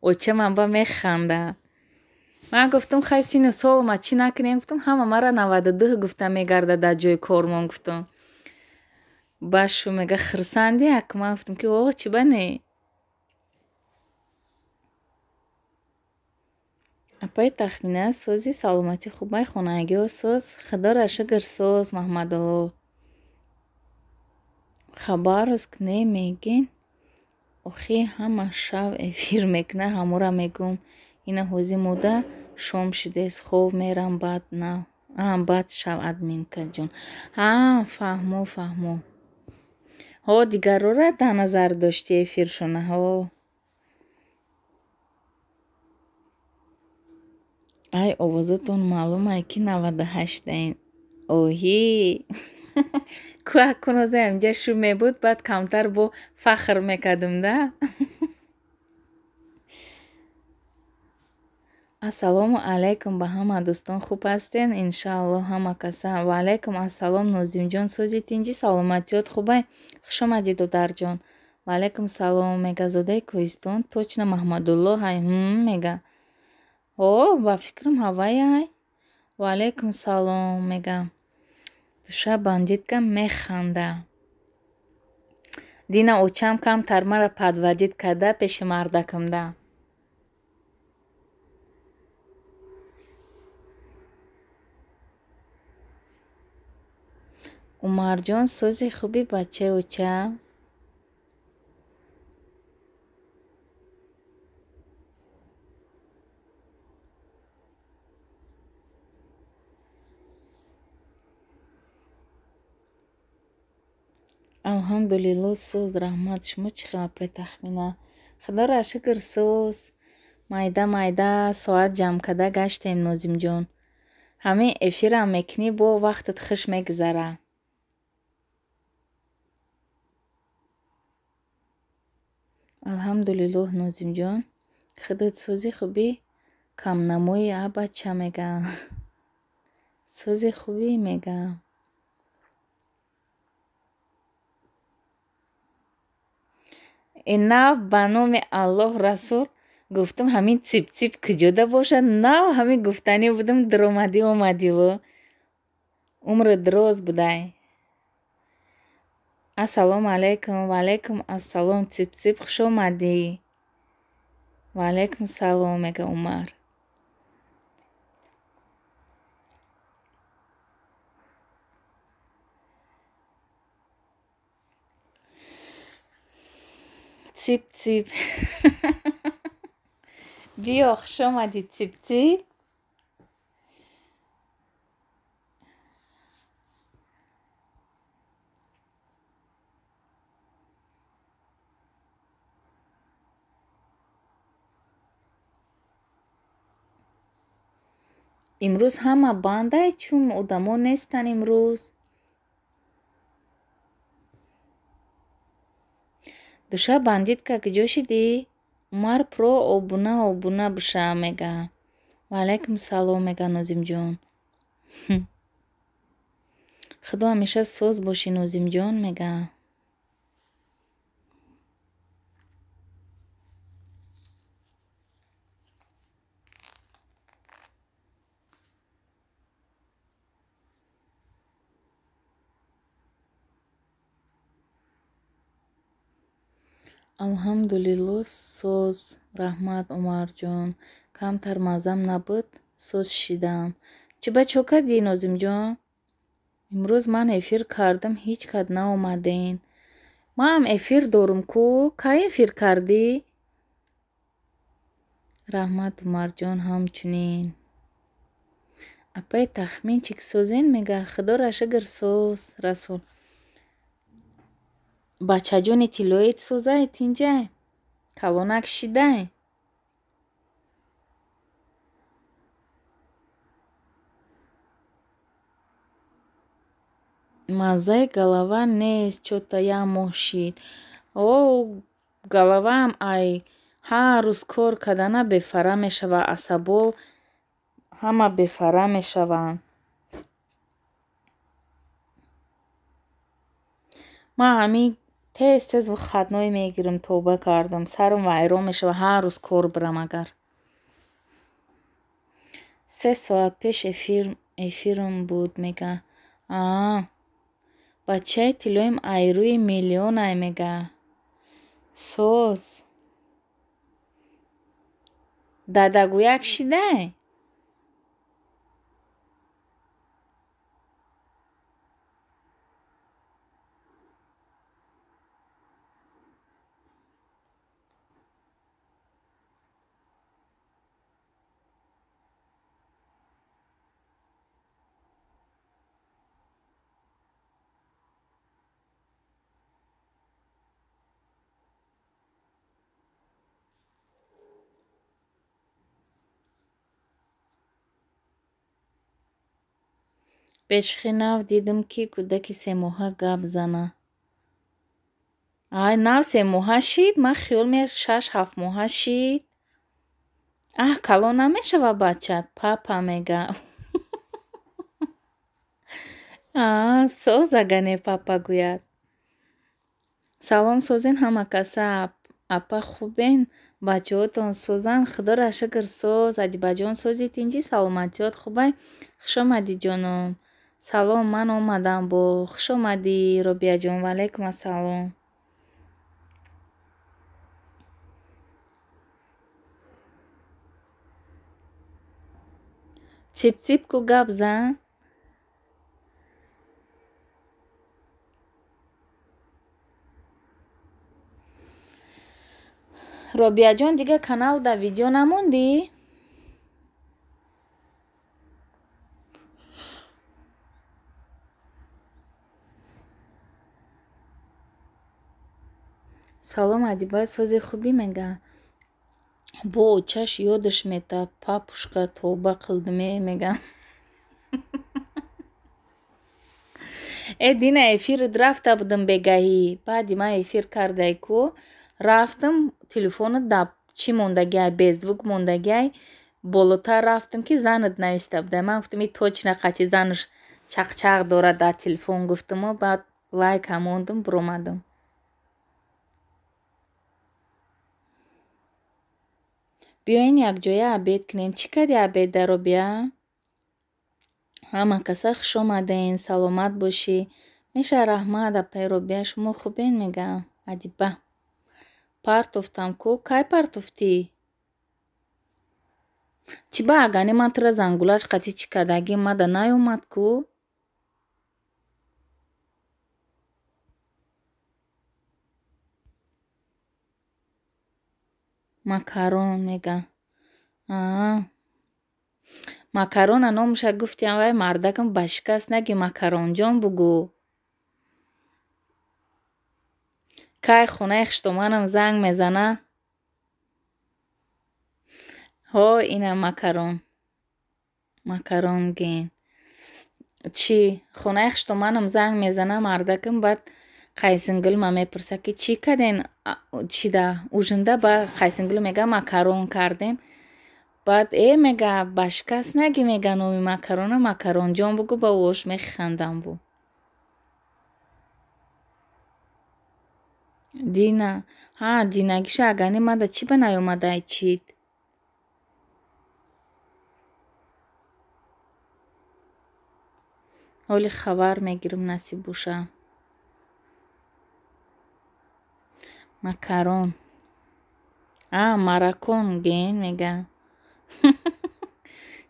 Очамам ба механда. Ман гуфтам, хай сину солма чӣ накунем, гуфтам, ҳама мара 92 гуфта мегарда дар ҷои кормон, гуфтам. Башу мега, хурсанди ак? Ман гуфтам, ки о, чӣ ба не? Апаи Тахмина, сози саломатӣ хубай, хонагиҳо соз, Худоро шукр соз, Маҳмадулло. Хабаровск не мегин? Охи ҳама шав эфир мекуна, ҳамора мегӯм. Ина ҳози мода шом шидест, хоб мерам баъд нав. Баъд шав админкаҷон. Ҳа, фаҳмо, фаҳмо. Ҳо, дигарора дар назар дошти эфиршона, ҳо. Ай, овозатон маълум ай ки 98-даин. Оҳи! Ку акун ҳозир ҳаминҷа шум мебуд, баъд камтар бо фахр мекардум, да? Ассалому алайкум ба ҳама дӯстон, хуб ҳастен? Иншааллоҳ ҳама каса. Ва алайкум ассалом, Нозимҷон, сози тинҷӣ, саломатиёт хубай? Хуш омадӣ, додарҷон. Ва алайкум салом, мега зодаи Кӯҳистон, точно Маҳмадулло ҳай, мега. Ҳо, ба фикрам ҳаваяй. Ва алайкум салом, мега. Душа бандитка механда. Дина очам камтар мара подводит карда пеши мардакамда. Умарҷон, сози хуби бачаи оча? Алҳамдулилло соз, раҳмат. Шумо чӣ хел, апаи Тахмина? Худоро шукр соз. Майда майда соат ҷамъ карда гаштем, Нозимҷон. Ҳамин эфирам мекунӣ, бо вақтат хуш мегузара. Алҳамдулиллоҳ, Нозимҷон. Худат сози хубӣ? Камнамои, а бача, мега. Сози хубӣ, мега. Нав ба номи Аллоҳ Расул гуфтам, ҳамин ципцип куҷода бошад? Нав ҳамин гуфтанӣ будам, даромадӣ омадиву. Умри дароз будай. Ассалому алайкум, ва алайкум ассалом, ципцип, хуш омадӣ. Ва алайкум салом, мега Умар. Цип цип. Биё, хуш омадӣ, цип цип. Имрӯз ҳама бандай, чун одамо нестан имрӯз. Душа бандитка куҷо шидӣ? Умар про обуна обуна биша, мега. Ва алайкум салом, мега Нозимҷон. Худо ҳамеша соз бошӣ, Нозимҷон, мега. Алҳамдулилло соз, раҳмат, Умарҷон. Камтар маззам набуд, соз шидам. Чӣ ба чо кардӣ, Нозимҷон? Имрӯз ман эфир кардам, ҳеҷ кад наомаден. Манам эфир дорум ку, кай эфир кардӣ? Раҳмат, Умарҷон, ҳамчунин. Апаи Тахмин чӣ созен, мега. Худоро шукр соз, Расул. Бачаҷони тиллоит созай тинҷай? Калонак шидай? Маззаи голова нест, чё-то як моҳ шид. О, головаам ай ҳар рӯз кор кардана бефара мешава, асабо ҳама бефара мешаванд. Ман ҳамин тез тез выходной мегирам, тавба кардам, сарам вайрон мешава, ҳар рӯз кор бирам агар. 3 соат пеш эфирам буд, мега. Аа, бачаи тиллоим айрӯи миллионай, мега. Соз. Дадагӯяк шидай? Бешухӣ нав дидам, ки кӯдаки семоҳа гап зана. Ай, нав семоҳа шид? Ман хиёл меяд 6-7 моҳа шид. Аҳ, калон намешава бачат? Папа мега. Аа, соз агане папа гӯяд. Салом созен ҳама каса. Апа хубен? Бачаҳотон созанд? Худоро шукр соз. Адибаҷон сози тинҷӣ? Саломатиёт хубай? Хуш омадӣ ҷоном. Салом, ман омадам бо. Хуш омадӣ Робияҷон. Ва алайкум ассалом. Ципцип ку гап зан. Робияҷон, дига каналда видео намондӣ? Салом Адиба, сози хубӣ мега. Бо очаш ёдаш мета папушка тавба қилдиме мега. Э, дина эфирит рафта будам бегаҳӣ. Баъди ман эфир кардай ку рафтам, телефонат дар чӣ мондагиай, беззвук мондагиай. Болотар рафтам, ки занат нависта будай. Ман гуфтам, и точно қати занаш чақчақ дорад дар телефон, гуфтаму баъд лайка мондум, биромадам. Биёин якҷоя обед кунем. Чӣ кардӣ обеда, Робия? Ҳама каса хуш омаден, саломат бошӣ. Меша раҳмат, апаи Робия, шумо хубен мегам. Адиба. Партофтам ку? Кай партофтӣ? Чӣ ба агане ман тура зангулаш қати чӣ кардагӣ мада наёмад ку? Макарон мега. Аа. Макарона номаша гуфтиам, вай мардакам ба шикаст наги, макаронҷон бугӯ. Кай хонаи хуштоманам занг мезана? Ҳо, ина макарон. Макарон ген. Чӣ? Хонаи хуштоманам занг мезана мардакам, баъд қайсингилма мепурса, ки чӣ карден чида ужинда, ба қайсингил мега макарон кардем. Баъд э мега ба шикаст наги, мега номи макарона макаронҷон бугӯ, ба ош механдам бу. Дина, ҳа, динагиша агане мада чӣ ба наёмадай чид? Ҳоли хабар мегирам, насиб боша. Макарон. А, маракон ген мега.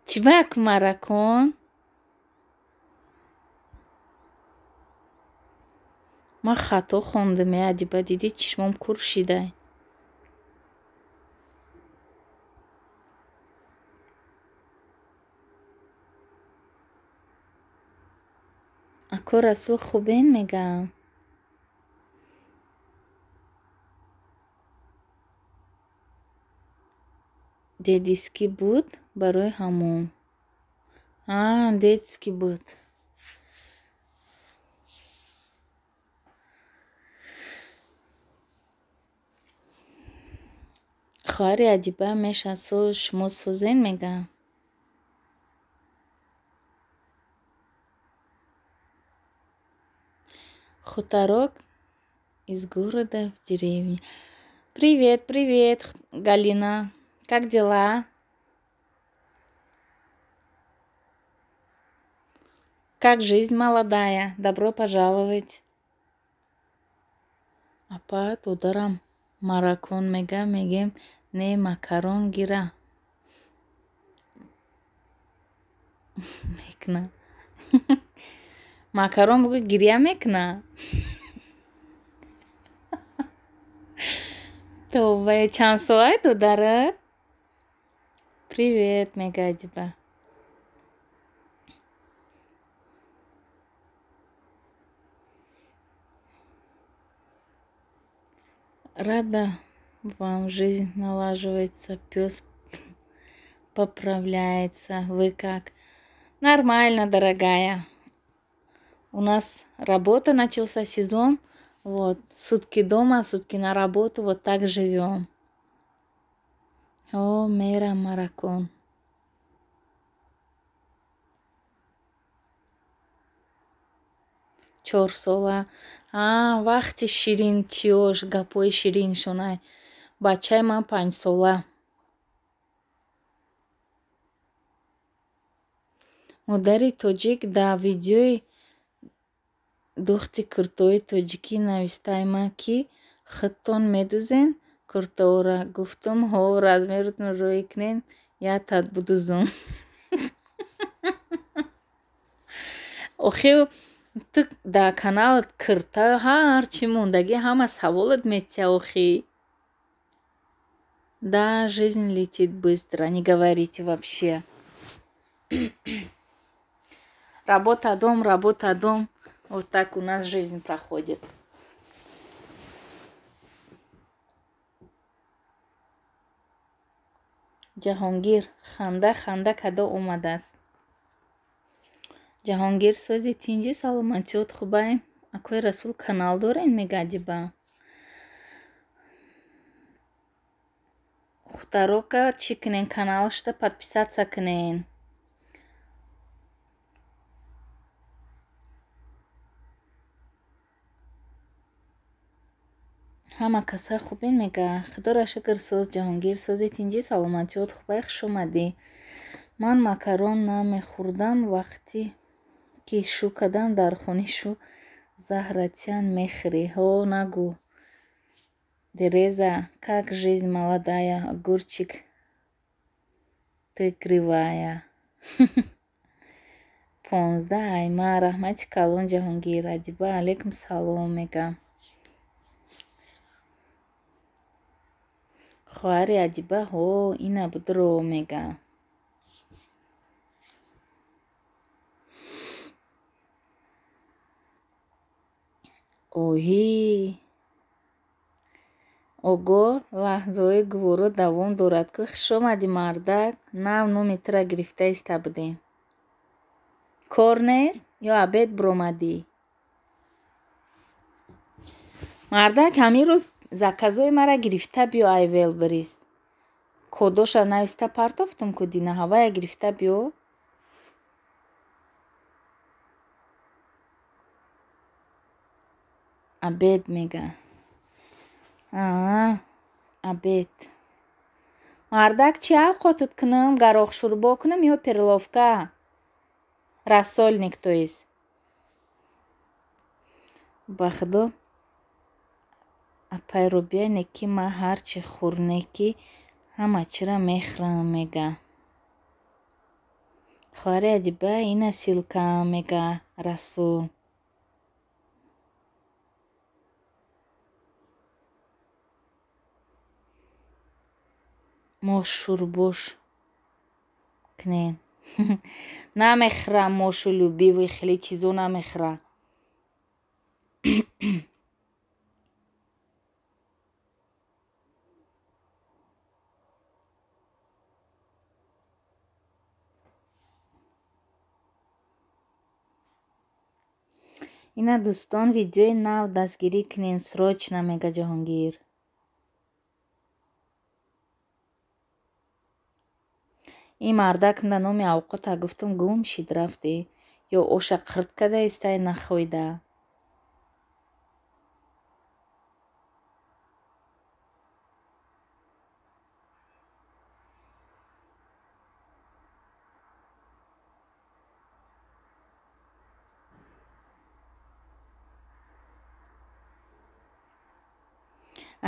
Чӣ ба як маракон? Ман хато хондам, э, Адиба, дидӣ чишмом кур шидай. Ако Расул хубен мегам. Дедиски буд барои ҳамон. А, детский буд. Хоҳари Адиба меша соз, шумо созен мега. Хуторок из города в деревню. Привет, привет, Галина. Как дела? Как жизнь молодая? Добро пожаловать. Апа, додарам маракон мега, мегем не макарон гира. Мекуна. Макарон бугӯ гиря мекуна. Товба, чанд солае додарат? Привет, мега Адиба. Рада вам, жизнь налаживается, пес поправляется. Вы как? Нормально, дорогая. У нас работа, начался сезон. Вот, сутки дома, сутки на работу, вот так живем. О, мера маракон. 4 сола. А, вақти ширин чиёш, гапҳои шириншонай. Бачаи ман 5 сола. Модари тоҷик дар видеои духти куртои тоҷикӣ навистаима, ки худтон медузен куртаора. Гуфтум, ҳо, размерутон рӯй кунен, як тат будузум. Охир ту дар каналат курта ҳар чӣ мондагӣ, ҳама саволат метия охи. Да, жизнь летит быстро, не говорите вообще. Работа, дом, работа, дом. Вот так у нас жизнь проходит. Ҷаҳонгир ханда ханда кадо омадааст. Ҷаҳонгир, сози, тинҷӣ, саломатиёт хубай? Акои Расул, канал дорен, мега Адиба. Хударока чӣ кунен, каналашда подписаться кунен. Ҳама каса хубен, мега. Худоро шукр, соз, Ҷаҳонгир, сози, тинҷӣ, саломатиёт хубай, хуш омадӣ. Ман макарон намехӯрдам, вақте ки шу кардам дар хони шу заҳратян мехӯрӣ. Ҳо, нагӯ. Дереза, как жизнь молодая, огурчик ты кривая. 15 айма, раҳмати калон, Ҷаҳонгир. Адиба, алейкум салом, мега. Хоҳари Адиба, ҳо, ина будро, мега. Оҳӣ, огоҳ лаҳзаҳои гуворо давом дорад ку. Хуш омадӣ, мардак, нав номи тура гирифта иста будем. Кор нест ё обед биромадӣ? Мардак, ҳамин рӯз заказҳои мара гирифта биё, ай Wildberries. Кодоша нависта партофтум ку дина, ҳавая гирифта биё. Обед, мега. Аа, обед. Мардак, чӣ авқотат кунам? Гароқ шӯрбо кунам ё перловка? Рассольник, то есть. Ба худо, апай Рубия, неки ман ҳарчи хӯрнекӣ ҳама чиро мехӯрам, мега. Хоҳари Адиба, ина ссылкаам, мега Расул. Мош шӯрбош кунем. Намехӯрам мошу любиву хеле чизо намехӯрам. Ина дӯстон, видеои нав дастгирӣ кунен срочно, мега Ҷаҳонгир. Ин мардак да номи авқота гуфтум, гум шид, рафтӣ. Ё оша қирт карда истай нахӯйда.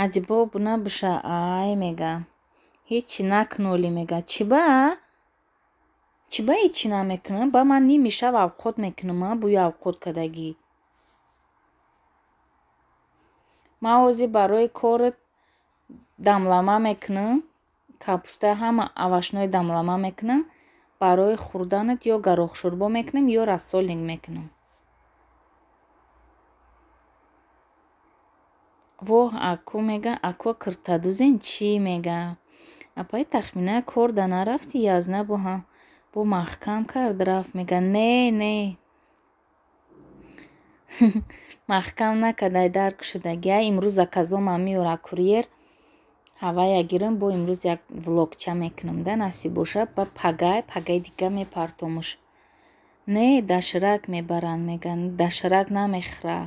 Адибо буна биша, ай, мега. Ҳечи накуноли, мега. Чӣ ба? Чӣ ба ҳечи намекунам? Ба ман ними шаб авқот мекунам, бӯи авқот кардагӣ. Ман ҳозир барои корат дамлама мекунам, капуста ҳама овощной дамлама мекунам, барои хӯрданат ё гарохшӯрбо мекунам, ё рассолник мекунам. Воҳ, аку мега, аку киртадузен чӣ мега? Апаи Тахмина кор да нарафти, язна бо маҳкам кард рафт мега. Не, не. Маҳкам накардай, дарк шудагия. Имрӯз заказомам меёра курьер. Ҳавая гирам, бо имрӯз як влогча мекунам да, насиб боша, ба пагай, пагаи дига мепартомуш. Не, дашрак мебаранд меган, дашрак намехӯра.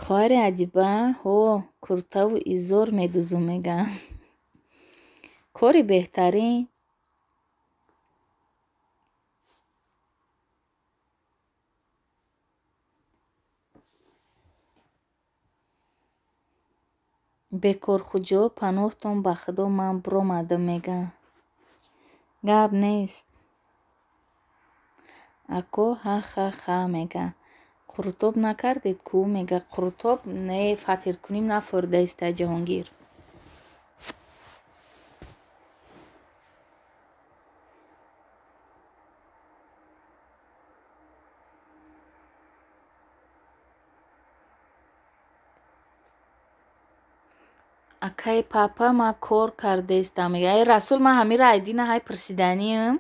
Хоҳари Адиба, ҳо, куртаву изор медузум мега. Кори беҳтарин. Бекорхуҷо, паноҳтон ба Худо, ман биромадам мега. Гап нест. Ако ха-ха-ха мега. Қурутоб накардед ку? Мега. Қурутоб не, фатиркуним нафоридаиста Ҷаҳонгир. Акай папа, ман кор кардаистам. Мега. Эй Расул, ман ҳамира айдина ҳай пурсиданиям.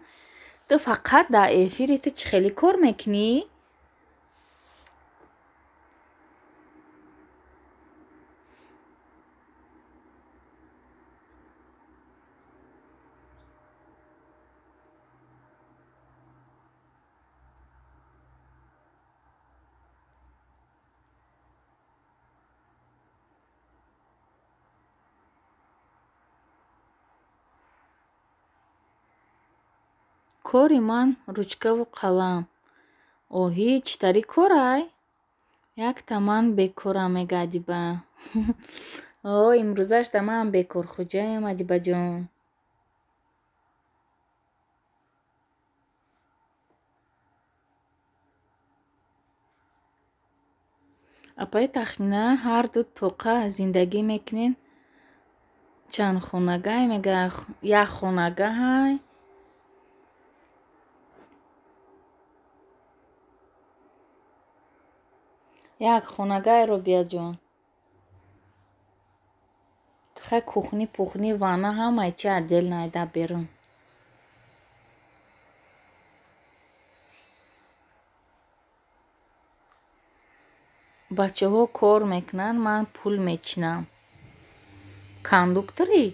Ту фақат дар эфири ту чӣ хеле кор мекунӣ? Кори ман ручкаву қалам. Оҳи, чӣ тари корай? Якта ман бекорам, мега Адиба. О, имрӯзашда ман бекорхуҷаям, Адибаҷон. Апаи Тахмина, ҳарду тоқа зиндагӣ мекунен. Чанд хонагай? Мега, як хонагаҳай. Як хонагай, Робияҷон. Хай кухни, пухни, ванна ҳамаи чи отдельно айда берун. Бачаҳо кор мекунанд, ман пул мечинам. Кондукторӣ?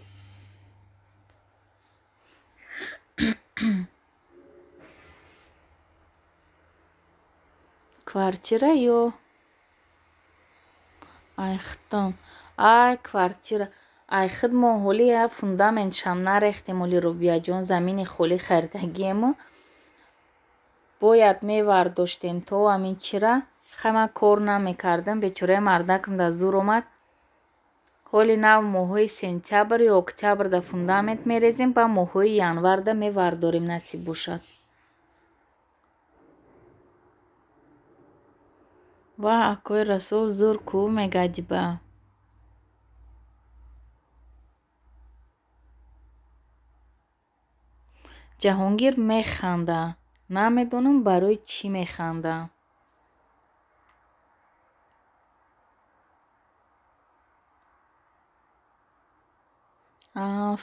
Квартира ё айхтон? Ай, квартира. Ай худ мо ҳоли фундаментшам нарехтем, оли Рубияҷон, замини холӣ харидагиему. Бояд мевардоштем то ҳамин чира. Хай ман кор намекардам, бечораи мардакам дар зур омад. Ҳоли нав моҳҳои сентябр ё октябрда фундамент мерезем, ба моҳҳои январда мевардорем, насиб бошад. Ва акои Расул зур ку, мега Адиба. Ҷаҳонгир механда. Намедонам барои чӣ механда.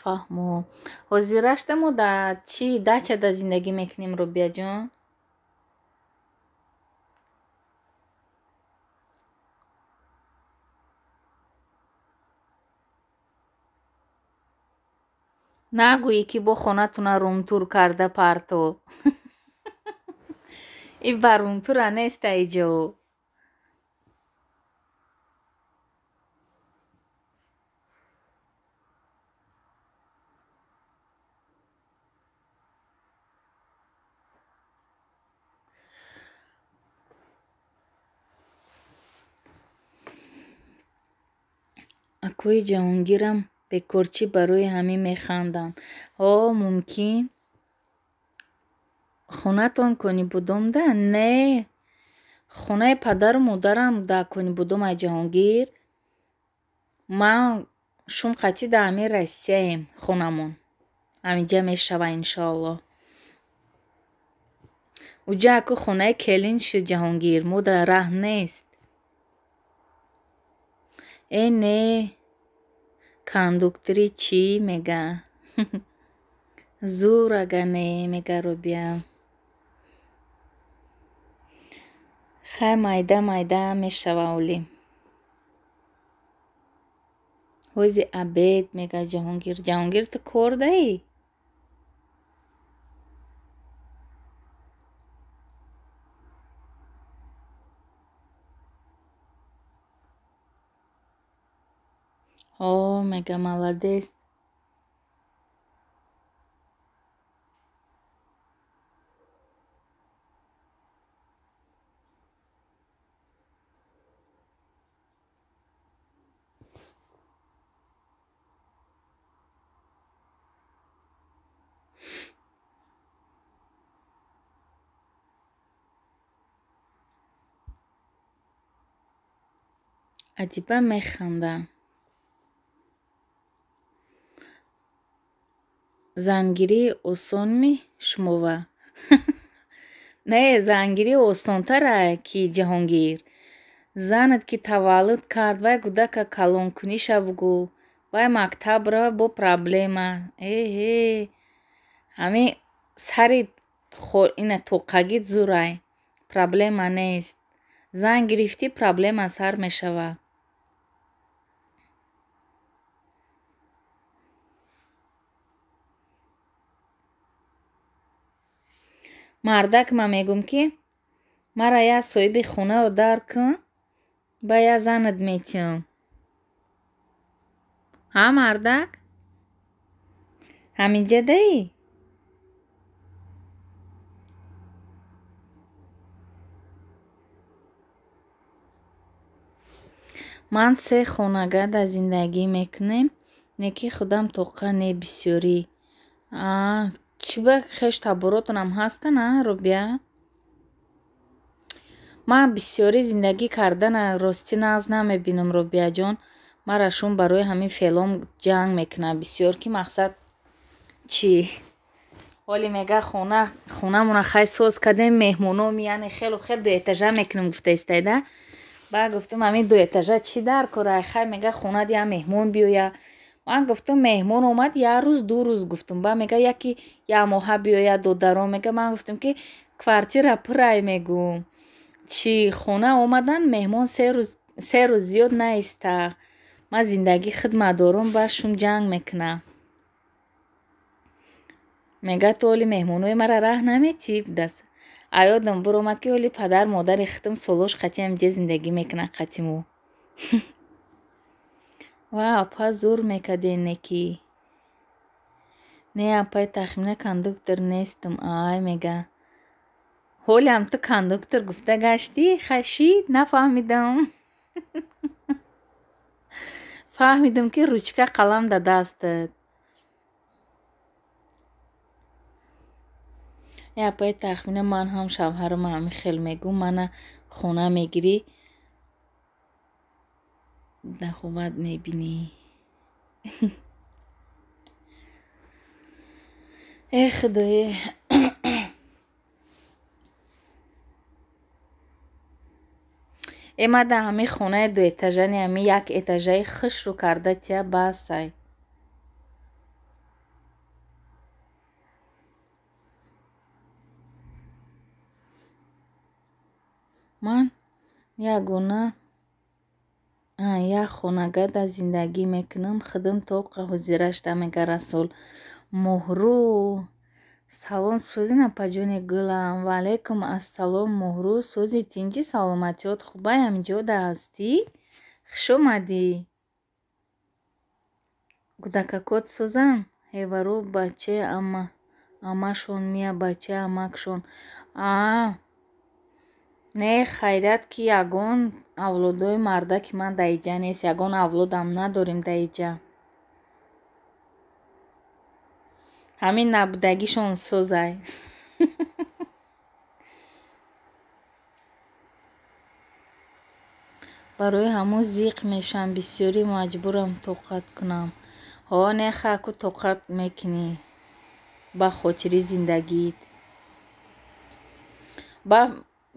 Фаҳмо. Ҳозирашда мо дар чӣ дачада зиндагӣ мекунем, Рубияҷон? Нагӯӣ ки бо хонатуна румтур карда парто. И ба румтура неста иҷо. Акои Ҷаҳонгирам бекорчӣ барои ҳамин механданд. Ҳо, мумкин. Хонатон Конибудомда? Не. Хонаи падару модарам дар Конибудом ай Ҷаҳонгир. Ман шум қатӣ дар ҳамин Россияем хонамон. Ҳаминҷа мешава иншоаллоҳ. Уҷа аку хонаи келин шуд Ҷаҳонгир, мо дар раҳ нест. Э не, кондуктори чӣ мега? Зур ага не, мега Робия. Хай майда майда мешава оли. Ҳози обед мега Ҷаҳонгир. Ҷаҳонгир ту кор даӣ? Ҳо, мега молодец. Адиба механда. Зангирӣ осонми шумова? Не, зангирӣ осонтара ки Ҷаҳонгир. Занат ки таваллуд кард, вай кӯдака калонкуниша бугӯ, вай мактаб рава бо проблема. Эҳе, ҳамин сари ина тоқагит зурай. Проблема нест. Зан гирифтӣ, проблема сар мешава. Мардак ман мегӯм ки мара як соҳиби хонаро дар кун, ба як занат метиҳам. Ҳа, мардак? Ҳаминҷа даӣ? Ман се хонага дар зиндагӣ мекунем, не ки худам тоқа не бисёрӣ. Чӣ ба хеш таборотонам ҳастан, а, Робия? Ман бисёрӣ зиндагӣ кардана ростӣ нағз намебинам, Робияҷон. Мара шум барои ҳамин феълом ҷанг мекунад бисёр, ки мақсад чӣ? Ҳоле мега хонамона хай соз кардем, меҳмоно меяне хелу хел дуэтажа мекунем гуфта истайда. Баъд гуфтам ҳамин дуэтажа чӣ дар кора? Хай мега хонад як меҳмон биёя. Ман гуфтам меҳмон омад як рӯз ду рӯз гуфтам. Баъд мега яки як моҳа биёя додарон мега. Ман гуфтам ки квартира пурай мегӯм. Чӣ хона омадан меҳмон се рӯз зиёд наиста. Ман зиндагӣ хидмат дорум, баъд шум ҷанг мекунам. Мега ту оли меҳмонои мара раҳ наметӣ? Даст. Аёдам буромад ки оли падар модари хидм солош қатӣ ҳаминҷа зиндагӣ мекунад қатӣ мо. Ва апа зур мекарден неки. Не апай тахмина кондуктор нестам. Ай мега. Ҳолиам ту кондуктор гуфта гаштӣ? Хай шид, нафаҳмидам. Фаҳмидам ки ручка қалам дар дастат. Э апай тахмина ман ҳам шавҳарам ҳамин хел мегӯм. Мана хона мегирӣ, даховат мебинӣ. Э худое. Э ман дар ҳамин хонаи дуэтажани ҳамин як этажаи хушрӯ карда тия басай. Ман ягона як хонага дар зиндагӣ мекунам, худам тоқа ҳозирашда мега Расул. Моҳрӯ салом сӯзин апаҷони гулам. Ва алайкум ассалом Моҳрӯ, сӯзи тинҷи саломатиёт хубай ҳаминҷода ҳастӣ? Хуш омадӣ. Кӯдакакот сӯзан? Ҳеварӯ бачаи амашон мия бачаи амакшон. Не, хайрият, ки ягон авлодои мардаки ман дар иҷа нест, ягон авлодам надорем дар иҷа. Ҳамин набудагишон созай. Барои ҳамун зиқ мешавам, бисёрӣ маҷбурам тоқат кунам. Ҳо, не, хаку тоқат мекунӣ ба хотири зиндагит.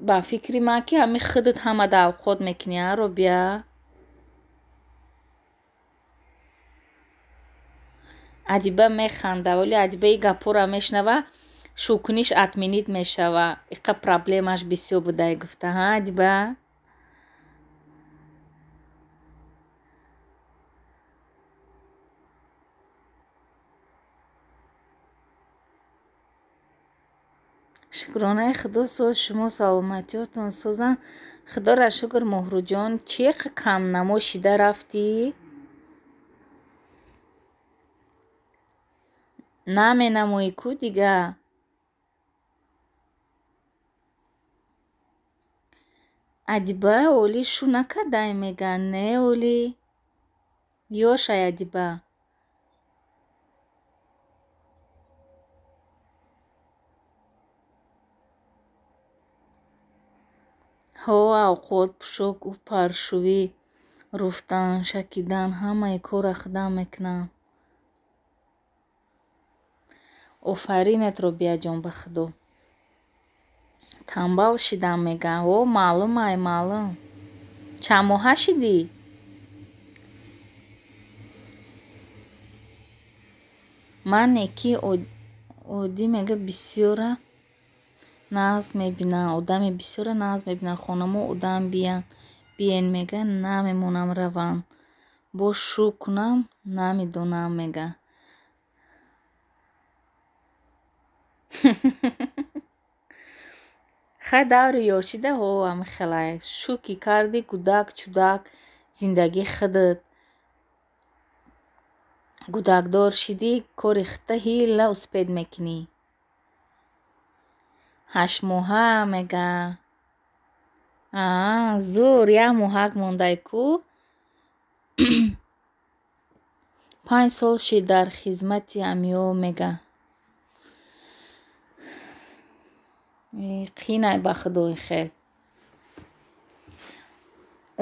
Ба фикри ман, ки ҳами худат ҳама да авқот мекунӣ, а, Робия? Адиба механда, вале Адиба и гапҳоро мешунава, шӯкуниш отменить мешава. Иқа проблемаш бисёр будай гуфта, ҳа, Адиба? Шукронаи Худо соз, шумо саломатиётон созанд. Худоро шукр, Моҳрӯҷон, чӣ камнамо шида рафтӣ? Наменамоӣ ку дига? Адиба олӣ шу накардай мега? Не, олӣ. Ёшай, Адиба. Ҳо, авқот, пӯшок, ӯ паршувӣ, руфтан, шакидан, ҳамаи корро худам мекунам. Офаринет, Робияҷон, ба Худо. Тамбал шидам мега. Ҳо, маълум ай, маълум. Чанд моҳа шидӣ? Ман неки оддӣ мега, бисёра нағз мебинам, одами бисёра нағз мебинам. Хонамо одам биен мега, намемонам раванд. Бо шу кунам, намедонам мега. Хай, даври ёшида ҳо ҳами хелай. Шу ки кардӣ, гудак чудак, зиндагии худат. Гудакдор шидӣ, кори худта ҳила успеть мекунӣ. 8 моҳа мега. Аа, зур, як моҳак мондай ку. 5 сол шид дар хизмати ҳамиё мега. Қинай ба Худои хел.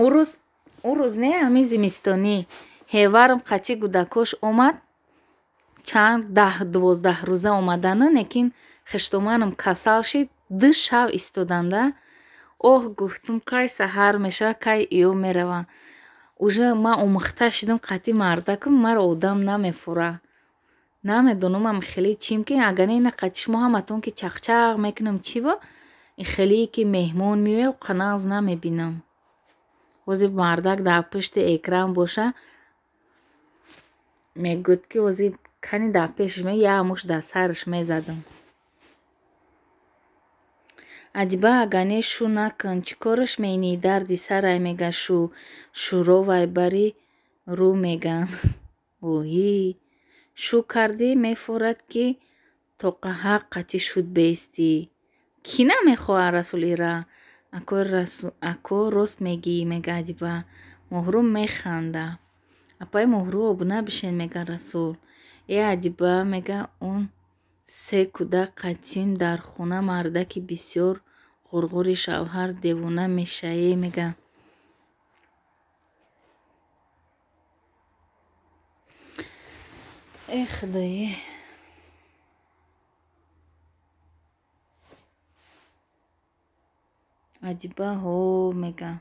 Ӯ рӯз не, ҳамин зимистонӣ ҳеварам қатъи гудакош омад, чанд 10-12 рӯза омадану, лекин хештоманам касал шид, ду шав истоданда. Оҳ, гуфтум, кай саҳар мешавад, кай иё мераванд. Уже ман омӯхта шидам қатъи мардакам, маро одам намефура. Намедонам хеле чим, ки агар не, ина қатъи шумо ҳаматон ки чақчақ мекунам, чиво, хеле ки меҳмон меояд, қанағз намебинам. Ҳозир мардак дар пушти экран боша, мегӯяд, ки ҳозир кани дар пешаш як мушт дар сараш мезадам. Адиба, агар не, шу накун, чӣ кораш менӣ, дарди сарай мега, шу шӯровай бари рӯ меган. Оҳӣ, шу кардӣ, мефорад, ки тоқаҳақ қатъи шуд беистӣ. Кӣ намехоҳад, Расул ира? Ако, рост мегӣ, мега Адиба. Моҳрӯ механда. Апаи Моҳрӯ, обуна бишен, мега Расул. Э, Адиба, мега, он се кӯдак қатъим дар хона, мардаки бисёр ғурғури шавҳар девона мешаӣ мега. Э, Худое. Адиба ҳо мега.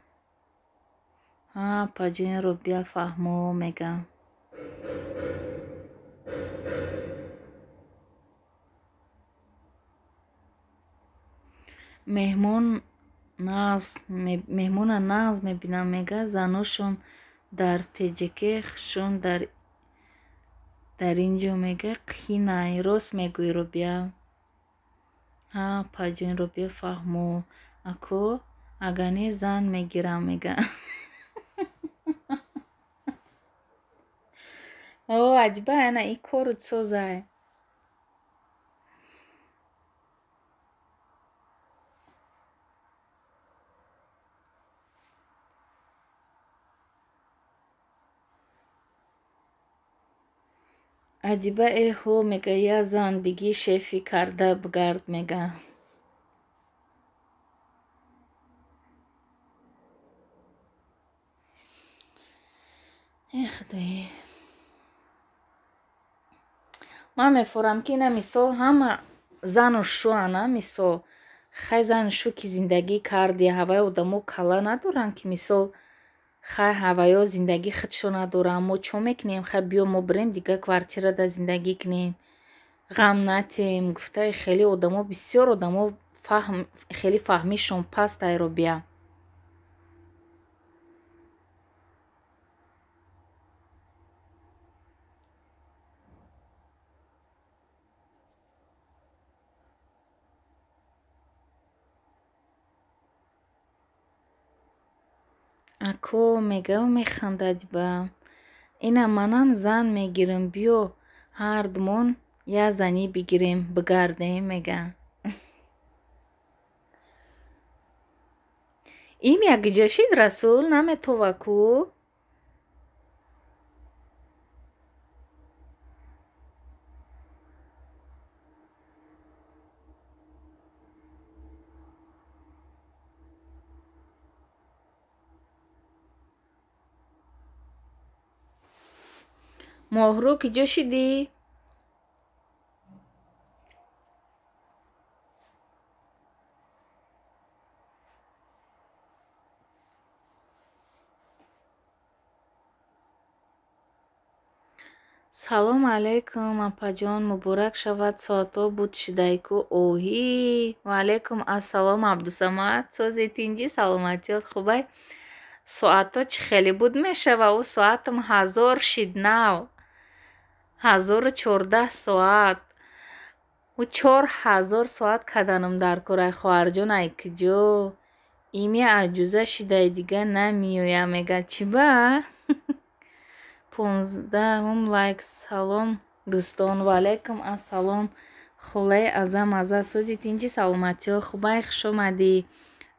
Ҳа, апаҷони Робия, фаҳмо мега. Меҳмона нағз мебинам мега, заношон дар теҷаке, хушон дар ин ҷо мега, қинай. Рост мегӯӣ, Робия. Ҳа, апаҷони Робия, фаҳмо. Ако, агар не, зан мегирам мега. О, Адиба, ана и кору созай. Адиба эҳо мега, я зан биги шефи карда бигард мега. Э худои. Ман мефорам ки ина мисол ҳама зану шуана мисол. Хай зану шу ки зиндагӣ карди, ҳаваи одамо кала надоранд ки мисол хай ҳаваё зиндагӣ худшо надоранд. Мо чо мекунем? Хай биё мо бирем дига квартирада зиндагӣ кунем. Ғам натем. Гуфтаи хеле одамо бисёр одамо фаҳм хеле фаҳмишон паст айро бия. Ако мегаву механдад ба. Ина манам зан мегирам, биё ҳардумон я занӣ бигирем, бигардем мега. Им якҷо шид Расул наметова ку? Моҳрӯ киҷо шидӣ? Салом алейкум, апаҷон, муборак шавад, соатҳо буд шидайку. Оҳӣ, ваалейкум ассалом, Абдусамад, сози тинҷӣ, саломатиёт хубай? Соатҳо чӣ хеле буд мешава? Ӯ соатам 1000 шид нав. 1014 соат. Ӯ 4000 соат каданам дар кор. Ай хоҳарҷон, ай куҷо? Ими аҷуза шидай дига намеоя мега. Чӣ ба? 15-ум лайк. Салом дӯстон. Ваалейкум ассалом. Холаи азам аза, сози тинҷӣ, саломатиё хубай, хуш омадӣ.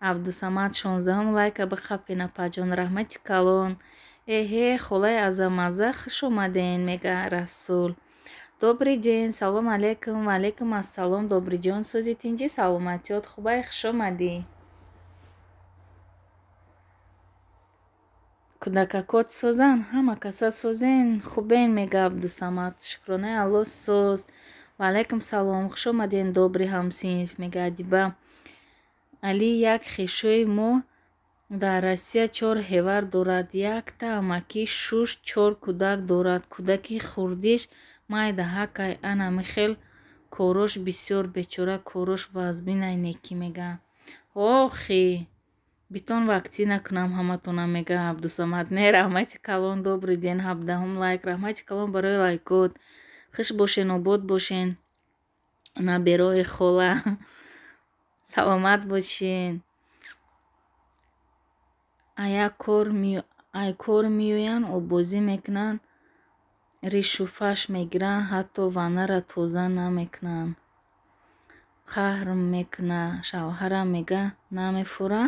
Абдусамад 16-ум лайка биқапен апаҷон, раҳмати калон. Эҳе, холаи азамаза, хуш омаден мега Расул. Добрый день, салом алейкум, ваалейкум ассалом, Добриҷон, сози тинҷӣ, саломатиёт хубай, хуш омадӣ. Кӯдакакот созан, ҳама каса созен, хубен мега Абдусамад. Шукронаи Аллоҳ соз. Ваалейкум салом, хуш омаден добрый ҳамсинф мега Адиба. Али як хешои мо дар Россия 4 ҳевар дорад. Якта амакӣ шуш 4 кӯдак дорад. Кӯдаки хурдиш майдаҳакай ана михел корош бисёр бечора корош вазбинай некӣ мега. Охи, битон ваксина кунам ҳаматона мега Абдусамад. Не, раҳмати калон, добрый день, 17-ум лайк. Раҳмати калон барои лайкот. Хуш бошен, обод бошен. Наберои хола. Саломат бошен. Ай кор меоянд, оббозӣ мекунанд, ришу фаш мегиранд, ҳатто ваннара тоза намекунанд. Қаҳр мекуна, шавҳарам мега намефура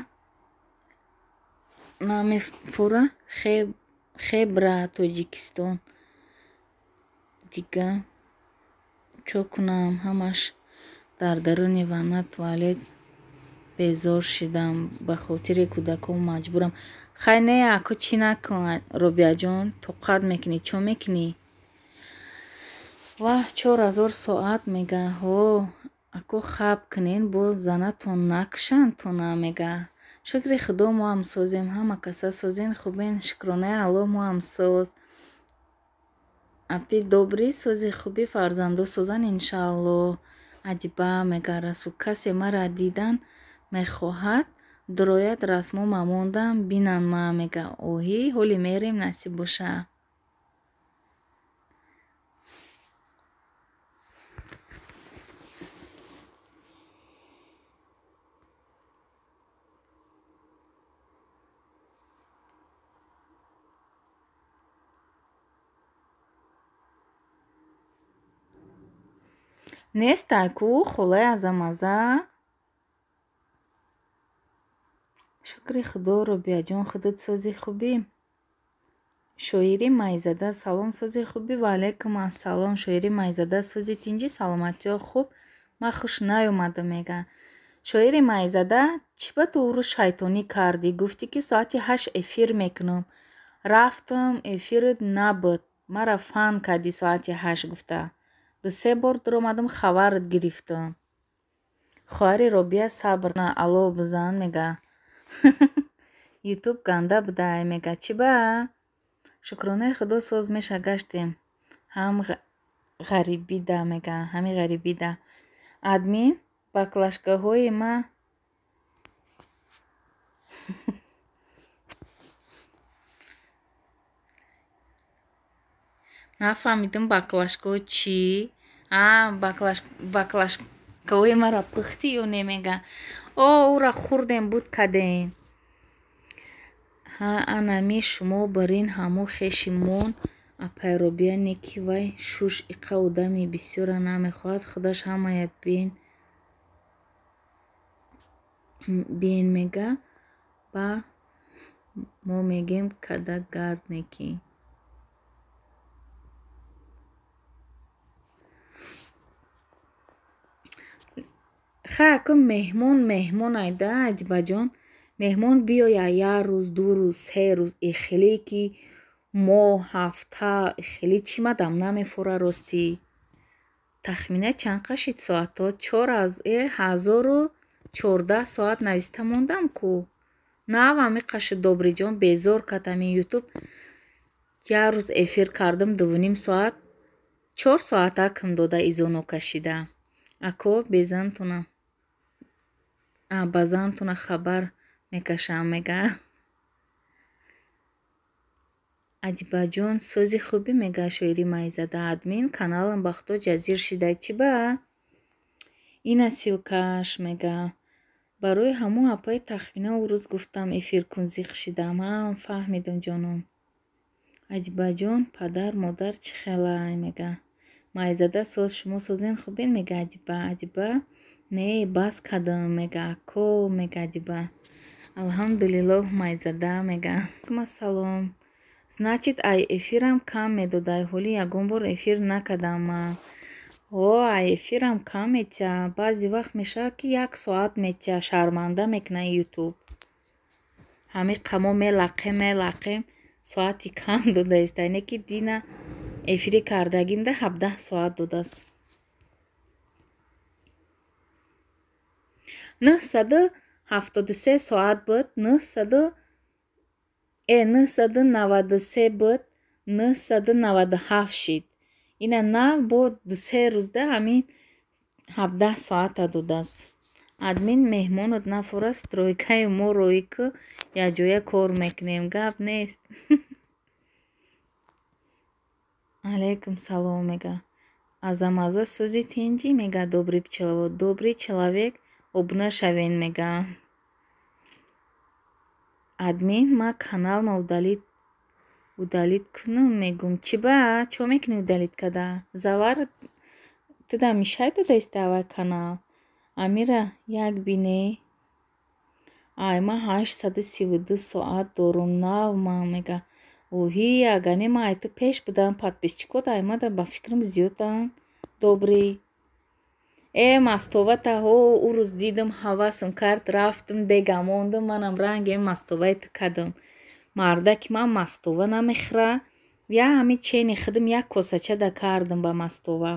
хебра Тоҷикистон. Дига чо кунам, ҳамаш дар даруни ванна туалет безор шидам, ба хотири кӯдакон маҷбурам. Хай не, ако чӣ накун, Робиаҷон, тоқат мекунӣ, чо мекунӣ? Ваҳ, 4000 соат мега. Ҳо, ако хаб кунен, боз занатон накушанд-тона мега. Шукри худо мо ҳам созем, ҳама каса созен, хубен, шукронаи Аллоҳ мо ҳам соз. Апи добрӣ, сози хуби фарзандо созан иншааллоҳ. Адиба мега Расул, касе мара дидан мехоҳад, дурояд расмо мамондам, бинан ма мега. Оҳӣ, ҳоли мерем насиб боша. Нестай ку холаи азамаза? Шукри худо, Робиаҷон, худат сози хубӣ? Шоири Майзада салом, сози хуби, ва алайкум ассалом. Шоири Майзада, сози, тинҷӣ, саломатиҳо хуб, ман хуш наёмадам, мега. Шоири Майзада, чӣ ба ту урӯз шайтонӣ кардӣ? Гуфтӣ, ки соати 8 эфир мекунам. Рафтам, эфират набуд. Мара фан кардӣ соати 8 гуфта. Ду-се бор дуромадам, хабарат гирифтам. Хоҳари Робия, сабр, ало бизан, мега. Ютуб ганда будай, мега. Чӣ ба? Шукронаи Худо, соз меша, гаштем. Ҳам ғарибида, мега, ҳами ғарибида. Админ, баклажкаҳои ма нафаҳмидам, баклажкаҳо чӣ? А, баклажкаҳои маро пухтӣ ё не, мега. О, ӯра хӯрдем, буд кардем. Ҳа, анами шумо барин ҳамо хешимон апай Робия не, ки вай шуш иқа одами бисёра намехоҳад, худаш ҳамая бен, мега, ба мо мегем када гард неки. Ха, аку меҳмон меҳмон айда, Аҷибаҷон. Меҳмон биёя як рӯз, 2 рӯз, 3 рӯз, ихеле ки моҳ, ҳафта, ихеле чӣ мадам намефора ростӣ. Тахмина чанд қашид соатҳо? Чор 1014 соат нависта мондам ку. Нав ҳами қашид, Добриҷон, безор кард ҳамин ютуб. Як рӯз эфир кардам 2,5 соат, 4 соат акм дода изоно кашида. Ако безантуна ба зантуна хабар мекашам, мега. Адибаҷон, сози хубӣ, мега шоири Майзада. Админ, каналам ба худо ҷазир шида. Чӣ ба? Ина ссылкаш, мега. Барои ҳамун апаи Тахмина ӯ рӯз гуфтам эфир кун, зиқ шидам. Ҳа, фаҳмидам, ҷоном. Аҷибаҷон, падар модар чӣ хелай, мега. Майзада, соз, шумо созен, хубен, мега Адиба. Адиба, не, бас кардам, мега. Ако, мега Адиба. Алҳамдулиллоҳ, Майзада, мега. Ассалом. Значит, ай эфирам кам медодай, ҳоли ягон бор эфир накардам ман. О, ай эфирам кам метия. Баъзе вақт мешавад, ки як соат метия, шарманда мекунад ютуб. Ҳами қамо мелақем, мелақем, соати кам додаиста. Не ки дина эфири кардагимда 17 соат додааст. 973 соат буд, 993 буд, 997 шид. Ина нав бо 2-3 рӯзда ҳамин 17 соата додааст. Админ, меҳмонот нафора, стройкаи мо роӣ ку, якҷоя кор мекунем, гап нест. Алайкум салом, мега. Азамаза, сози, тинҷӣ, мега добрый пчеловод. Добрый человек обуна шавен, мега. Админ, ма каналма удалить кунам, мегум. Чӣ ба? Чо мекунӣ удалить када? Завар туда мешай додаиста авай канал. Амира як бине. Ай, ман 832 соат дорум нав ман, мега. Оҳи, агар не ман ай ту пеш будам, подписчикот ай мада ба фикрам зиёданд. Добрый. Э, мастовата ҳо, ӯ рӯз дидам, ҳавасам кард, рафтам, дега мондам, манам ранге мастоваи ту кардам. Мардаки ман мастова намехӯра. Я ҳами чени худам як косача да кардам ба мастова.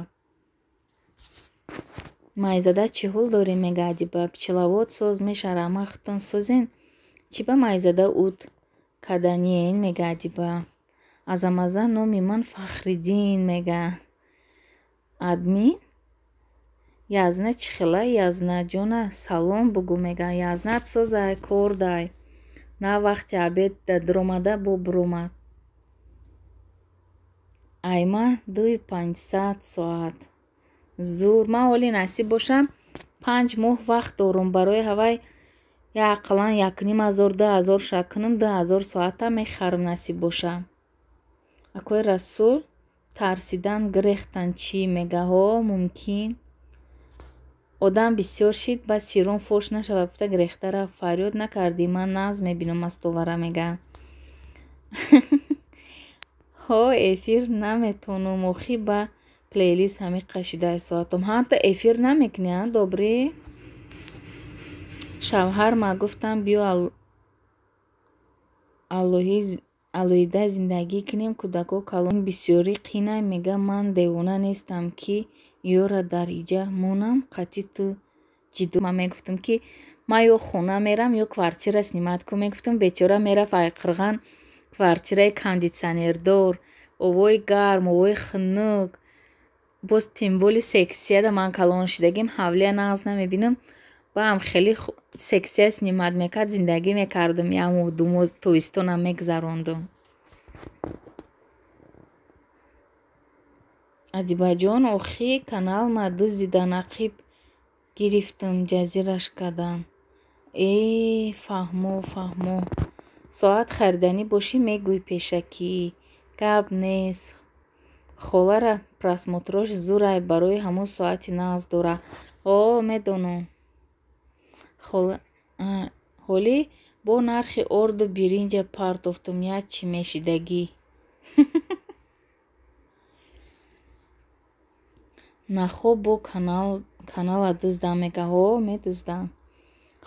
Майзада, чӣ ҳол дорем, мега Адиба. Пчеловод, соз меша, раҳмат, худтон созен. Чӣ ба Майзада уд каданиен, мега Адиба. Азамаза, номи ман Фахриддин, мега. Админ, Язна чӣ хела, Язна ҷона салом бугӯ, мега. Язнат созай, кор дай. На вақти обед дуромада бо буромад. Айма 2500 соат. Зур, ман ҳоли насиб бошам, 5 моҳ вақт дорум барои ҳавай я ақаллан 1500, 2000 ша кунам, 2000 соата мехарам, насиб боша. Акои Расул, тарсидан гирехтан чӣ, мега. Ҳо, мумкин. Одам бисёр шид, ба сирон фош нашавад гуфта гирехта рафт. Фарёд накардӣ, ман нағз мебинам мастовара, мега. Ҳо, эфир наметонум, охи ба плейлист ҳамин қашидаи соатом. Ҳамта эфир намекунӣ, а, добрӣ? Шавҳар ма гуфтам биё алоҳида зиндагӣ кунем, кӯдако калон бисёрӣ қинай, мега ман девона нестам ки ёра дар иҷа монам, қатъи ту ҷиддо. Ман мегуфтам ки ман ё хона мерам, ё квартира снимать кун, мегуфтам. Бечора мерафт Айқирған, квартираи кондитсионердор, овои гарм, овои хунук. Боз тем более сексияда ман калон шидагим, ҳавлия нағз намебинам. Баам хеле сексия снимать мекард, зиндагӣ мекардам, як моҳ, 2 моҳ тобистонам мегузарондум. Адибаҷон, охи каналма дуздидан, ақиб гирифтам, ҷазираш кардам. Э, фаҳмо, фаҳмо. Соат хариданӣ бошӣ, мегӯй пешакӣ. Гап нест. Холара просмотрош зурай, барои ҳамун соати нағз дора. О, медонам. Ҳолӣ бо нархи орду биринҷа партофтум, як чӣ мешидагӣ. Нахо бо канала дуздам, мега. Ҳо, медуздам.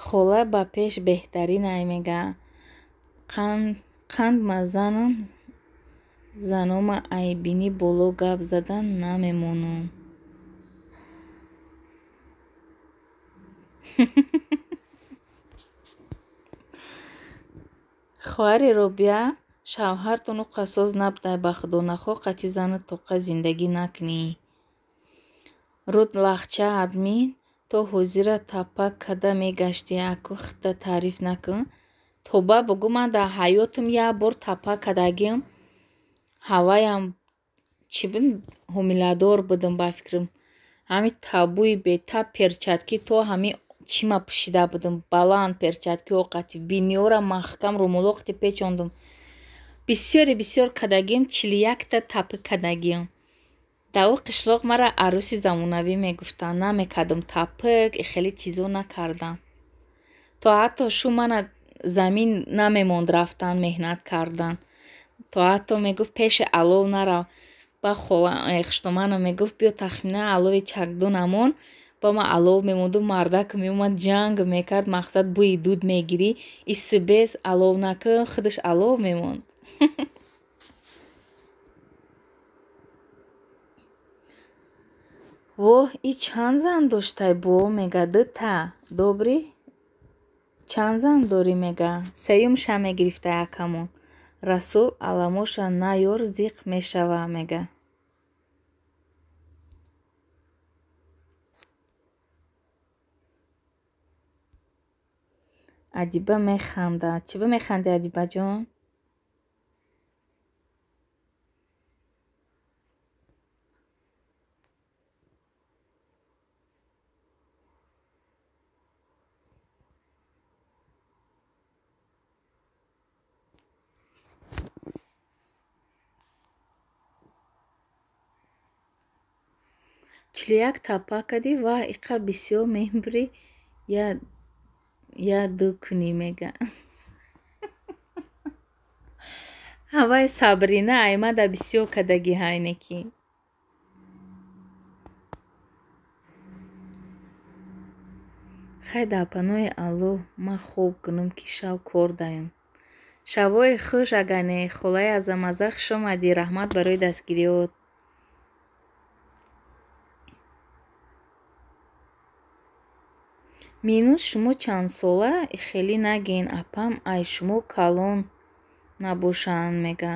Хола ба пеш беҳтаринай, мега. Қанд ма занам, занома айбинӣ боло гап задан намемонам. Хоҳари Робиа, шавҳартон ӯ қассос набудай, ба худо нахоҳ қатъи зану тоқа зиндагӣ накунӣ. Руд лахча админ, то ҳозира тапа када мегаштӣ, аку хита таъриф накун. Тоба бугӯ, ман дар ҳаётам як бор тапа кадагим. Ҳаваям чӣ буд, ҳомиладор будам ба фикрам. Ҳамин табуи бетаб перчатки то ҳамин чима пӯшида будам, баланд перчатки оқати, биниёра маҳкам румолоқти печондум. Бисёре бисёр кадагим, 41та тапа кадагим. Дар ӯ қишлоқ мара арӯси замонавӣ мегуфтанд. Намекардам тапик, хеле чизо накардам. То ҳатто шу мана замин намемонд рафтан, меҳнат кардан. То ҳатто мегуфт пеши алов нарав. Ба хола хуштоманам мегуфт биё тахминан алови чакдон амон. Ба ман алов мемонду, мардак меомад, ҷанг мекард, мақсад бӯи дуд мегирӣ. Исибес алов накун, худаш алов мемонд. Воҳ, и чанд зан доштай бо, мега, дута. Добрӣ? Чанд зан дорӣ, мега. Сеюмша мегирифтай акамон. Расул аламоша наёр зиқ мешава, мега. Адиба механдад. Чӣ ба механдӣ, Адибаҷон? 41 тапа кардӣ ва иқа бисёр мебурӣ, я ду кунӣ, мега. Ҳавай Сабрина аймада бисёр кардагӣ ҳайнеки. Хай дар паноҳи Аллоҳ, ман хоб кунам ки шав кор даём. Шавои хуш агане, холаи азамаза хуш омадӣ, раҳмат барои дастгириёт. Минус шумо чандсола, хеле нагин, апам ай шумо калон набошанд, мега.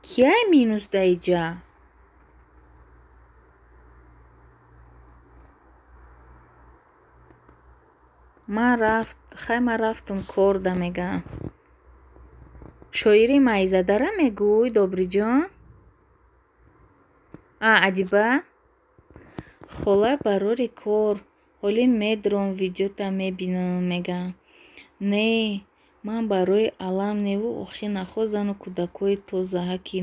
Кияй минус дар иҷа? Ман рафт, хай ман рафтам кор да, мега. Шоири майзадара мегӯй, Добриҷон? А, Адиба? Хола барори кор. Ҳолӣ медром, видеота мебинам, мега. Не, ман барои алам неву охи нахо зану кӯдакои тозаҳаки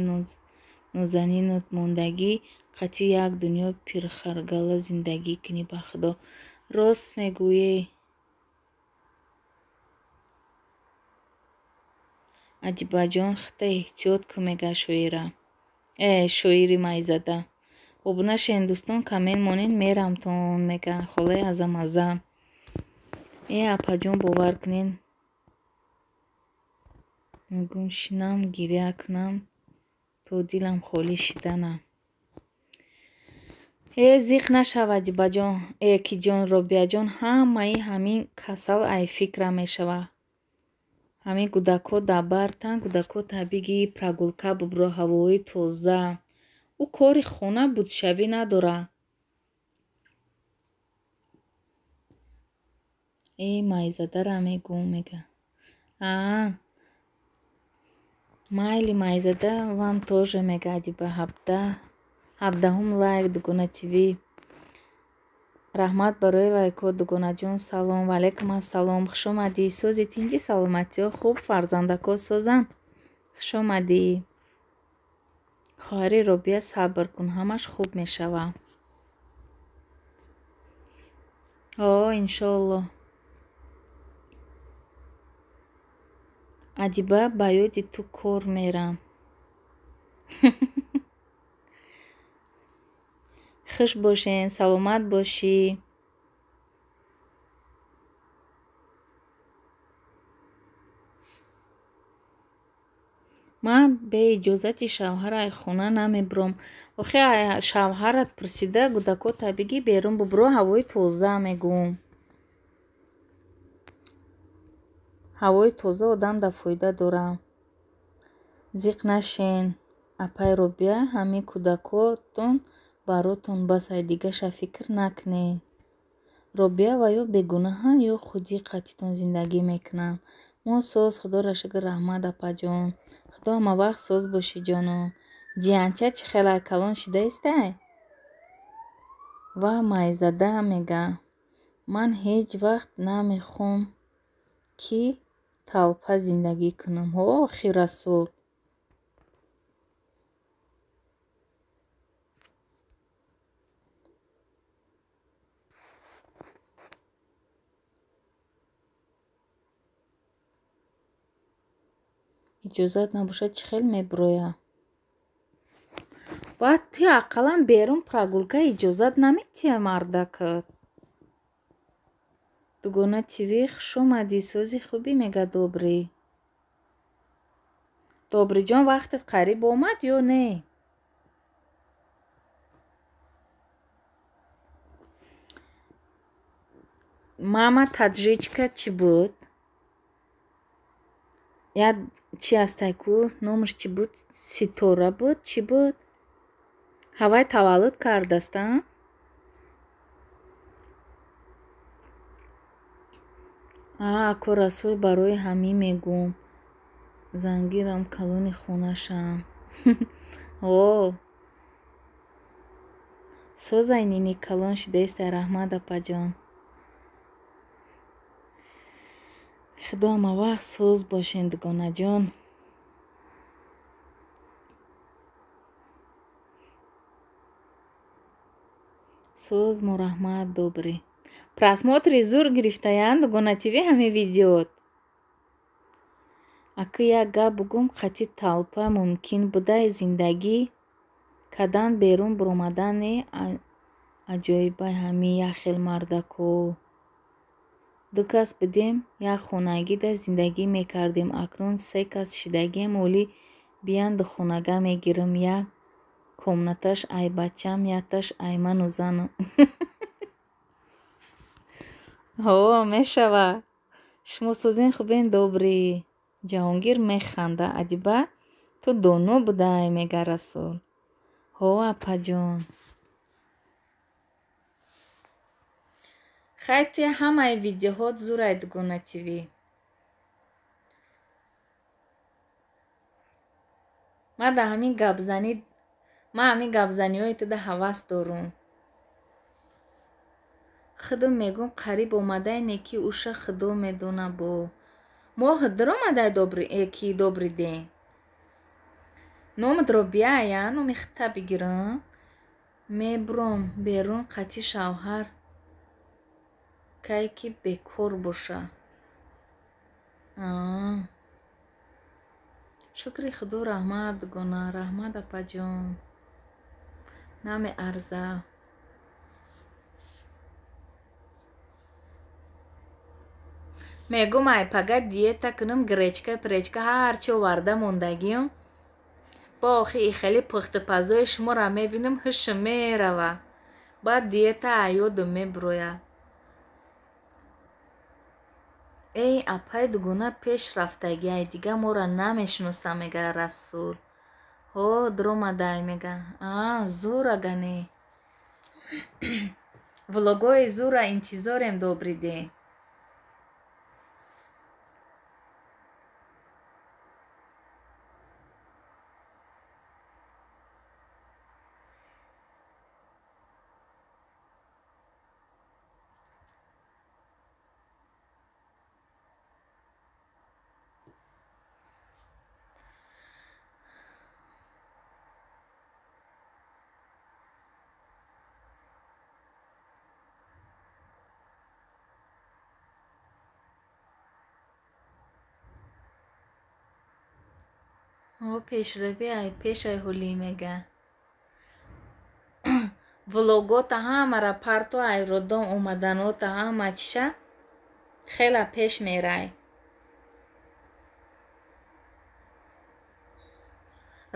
нозанину мондагӣ қатъи як дунё пирхаргала зиндагӣ кунӣ, ба худо. Рост мегӯӣ. Адибаҷон хита эҳтиёт кун мега шоира. Шоири майзада. Обуна шен дӯстон, коммент монед, мерамтон мега холаи азамаза. Апаҷон бовар кунед. Мегӯм шинам гиря кунам то дилам холӣ шидана. Зиқ нашав Адибаҷон, киҷон, Робияҷон, ҳамаи ҳамин касал ай фикра мешава. Ҳамин кӯдакҳо дар бартан, кӯдакҳо табиги прогулка бубро, ҳавои тоза. Ӯ кори хона будшавӣ надора. Майзадара мегӯм мега. Майли майзада вам тоже мега Адиба 17-ум лайк Дугона ТВ. Раҳмат барои лайкҳо Дугонаҷон. Салом. Ва алайкум ассалом. Хуш омадӣ. Сози тинҷи, саломатиҳо хуб, фарзандакҳо созанд. Хуш омадӣ. Хоҳари Робия сабр кун, ҳамаш хуб мешава. Иншоаллоҳ. Адиба ба ёди ту кор мерам. Хуш бошен, саломат бошӣ. Ман бе иҷозати шавҳар ай хона намебуром. Охи шавҳарат пурсида кӯдакҳо табиги берун бубуро, ҳавои тоза мегӯм. Ҳавои тоза одам да фоида дора. Зиқ нашен. Апай Робия, ҳамин кӯдакотон баротон бас, ай дигаша фикр накунед. Робия ва ё бегунаҳанд, ё худи қатитон зиндагӣ мекунанд. Мо соз, худоро шукр, раҳмат апаҷон. Худо ҳама вақт соз бошӣ ҷоно. Ҷиянча чӣ хелай калон шидаистай? Ва майзада мега. Ман ҳеҷ вақт намехоҳам ки талпа зиндагӣ кунам. Охи Расул. Иҷозат набошад чӣ хел мебуроя? Баъд ти ақаллан берун прогулка иҷозат наметиҳа мардакат. Дугона ТВ хуш омадӣ, сози хубӣ мега Добрӣ. Добриҷон вақтат қариб омад ё не? Мама таджичка чӣ буд? Як чи ҳастай ку? Номаш чӣ буд? Ситора буд? Чӣ буд? Ҳавай таваллуд кардаст, а? Ако Расул барои ҳамин мегӯм. Зангирам калони хонашам. Созай нини калон шидаистай, раҳмат апаҷон. Худо ҳама вақт соз бошен дугонаҷон. Соз мураҳмат Добрӣ. Просмотри зур гирифтаянд Дугона ТВ ҳамин видеот. Ака як гап бугум, қати талпа мумкин будай зиндагӣ кадан берун буромадани аҷоибай ҳамин як хел мардако. Ду кас будем, як хонагида зиндагӣ мекардем. Акнун се кас шидагием, оли биян духонага мегирам. Як комнаташ ай бачам, якташ ай ману занам. Мешава. Шумо созен хубен Добрӣ. Ҷаҳонгир механда. Адиба ту доно будай мега Расул. Апаҷон. Хай ти ҳамаи видеоҳот зурай Дугона ТВ. Ман дар ҳамин гапзанӣ, ман ҳамин гапзаниҳои туда ҳавас дорум. Худам мегӯм қариб омадай не ки уша худо медона бо. Моҳ даромадай добрый ки добрый день. Номат Робия, номи хита бигирам. Мебуром берун қати шавҳар кай ки бекор боша. Шукри Худо, раҳмат, дугона, раҳмат, апаҷон. Намеарза. Мегум, ай пага диета кунам, гречка, пречка, ҳарчи оварда мондагиам. Бо охи и хеле пухтупазои шуморо мебинам, ҳушм мерава. Баъд диета аёдум мебуроя. Эй, апай дугона пеш рафтагиай, дига моро намешиноса, мега Расул. Ҳо, дуромадай, мега. А, зур агане. Влогои зура интизорем, добрый день. О, пешравӣ ай пешай ҳулӣ, мега. Влогота ҳамара парто, ай роддом омаданота ҳама чиша хела пеш мерай.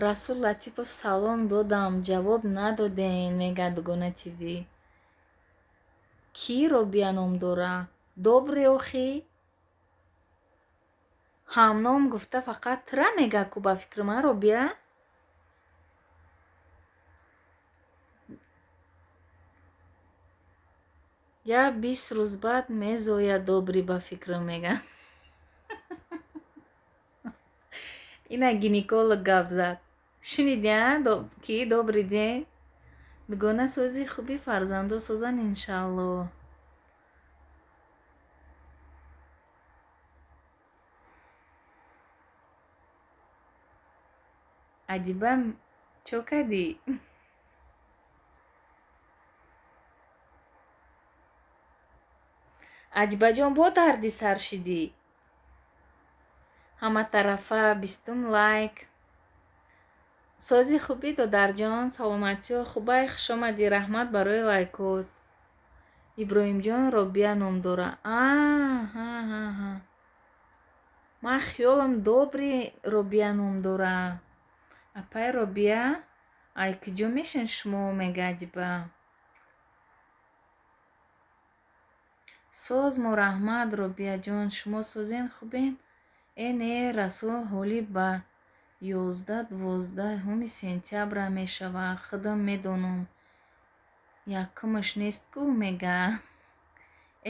Расул Латипов, салом додам, ҷавоб надоден, мега Дугона ТВ. Кӣ Робия ном дора? Добрый охи? Ҳамном гуфта фақат тира мега ку, ба фикри ман, Робия? Я 20 рӯз баъд мезояд Добрый, ба фикрам, мега. Ина гинеколог гап зад. Шунидя ки добрый день? Дугона сози хуби, фарзандо созан, иншаалло. Адиба, чо кардӣ? Адибаҷон, бо дарди сар шидӣ? Ҳаматарафа 20-ум лайк. Сози хубӣ, додарҷон, саломатиё хубай, хушомадӣ, раҳмат барои лайкот. Иброҳимҷон Робия ном дора. А-ҳа-ҳа-ҳа. Ман хиёлам Добрый Робия ном дора. Апай Робия, ай куҷо мешин шумо, мега Адиба. Созму раҳмат, Робияҷон, шумо созен, хубен? Э не, Расул, ҳоли ба 11-12 сентябра мешава, худам медонам. Якумаш нест ку, мега.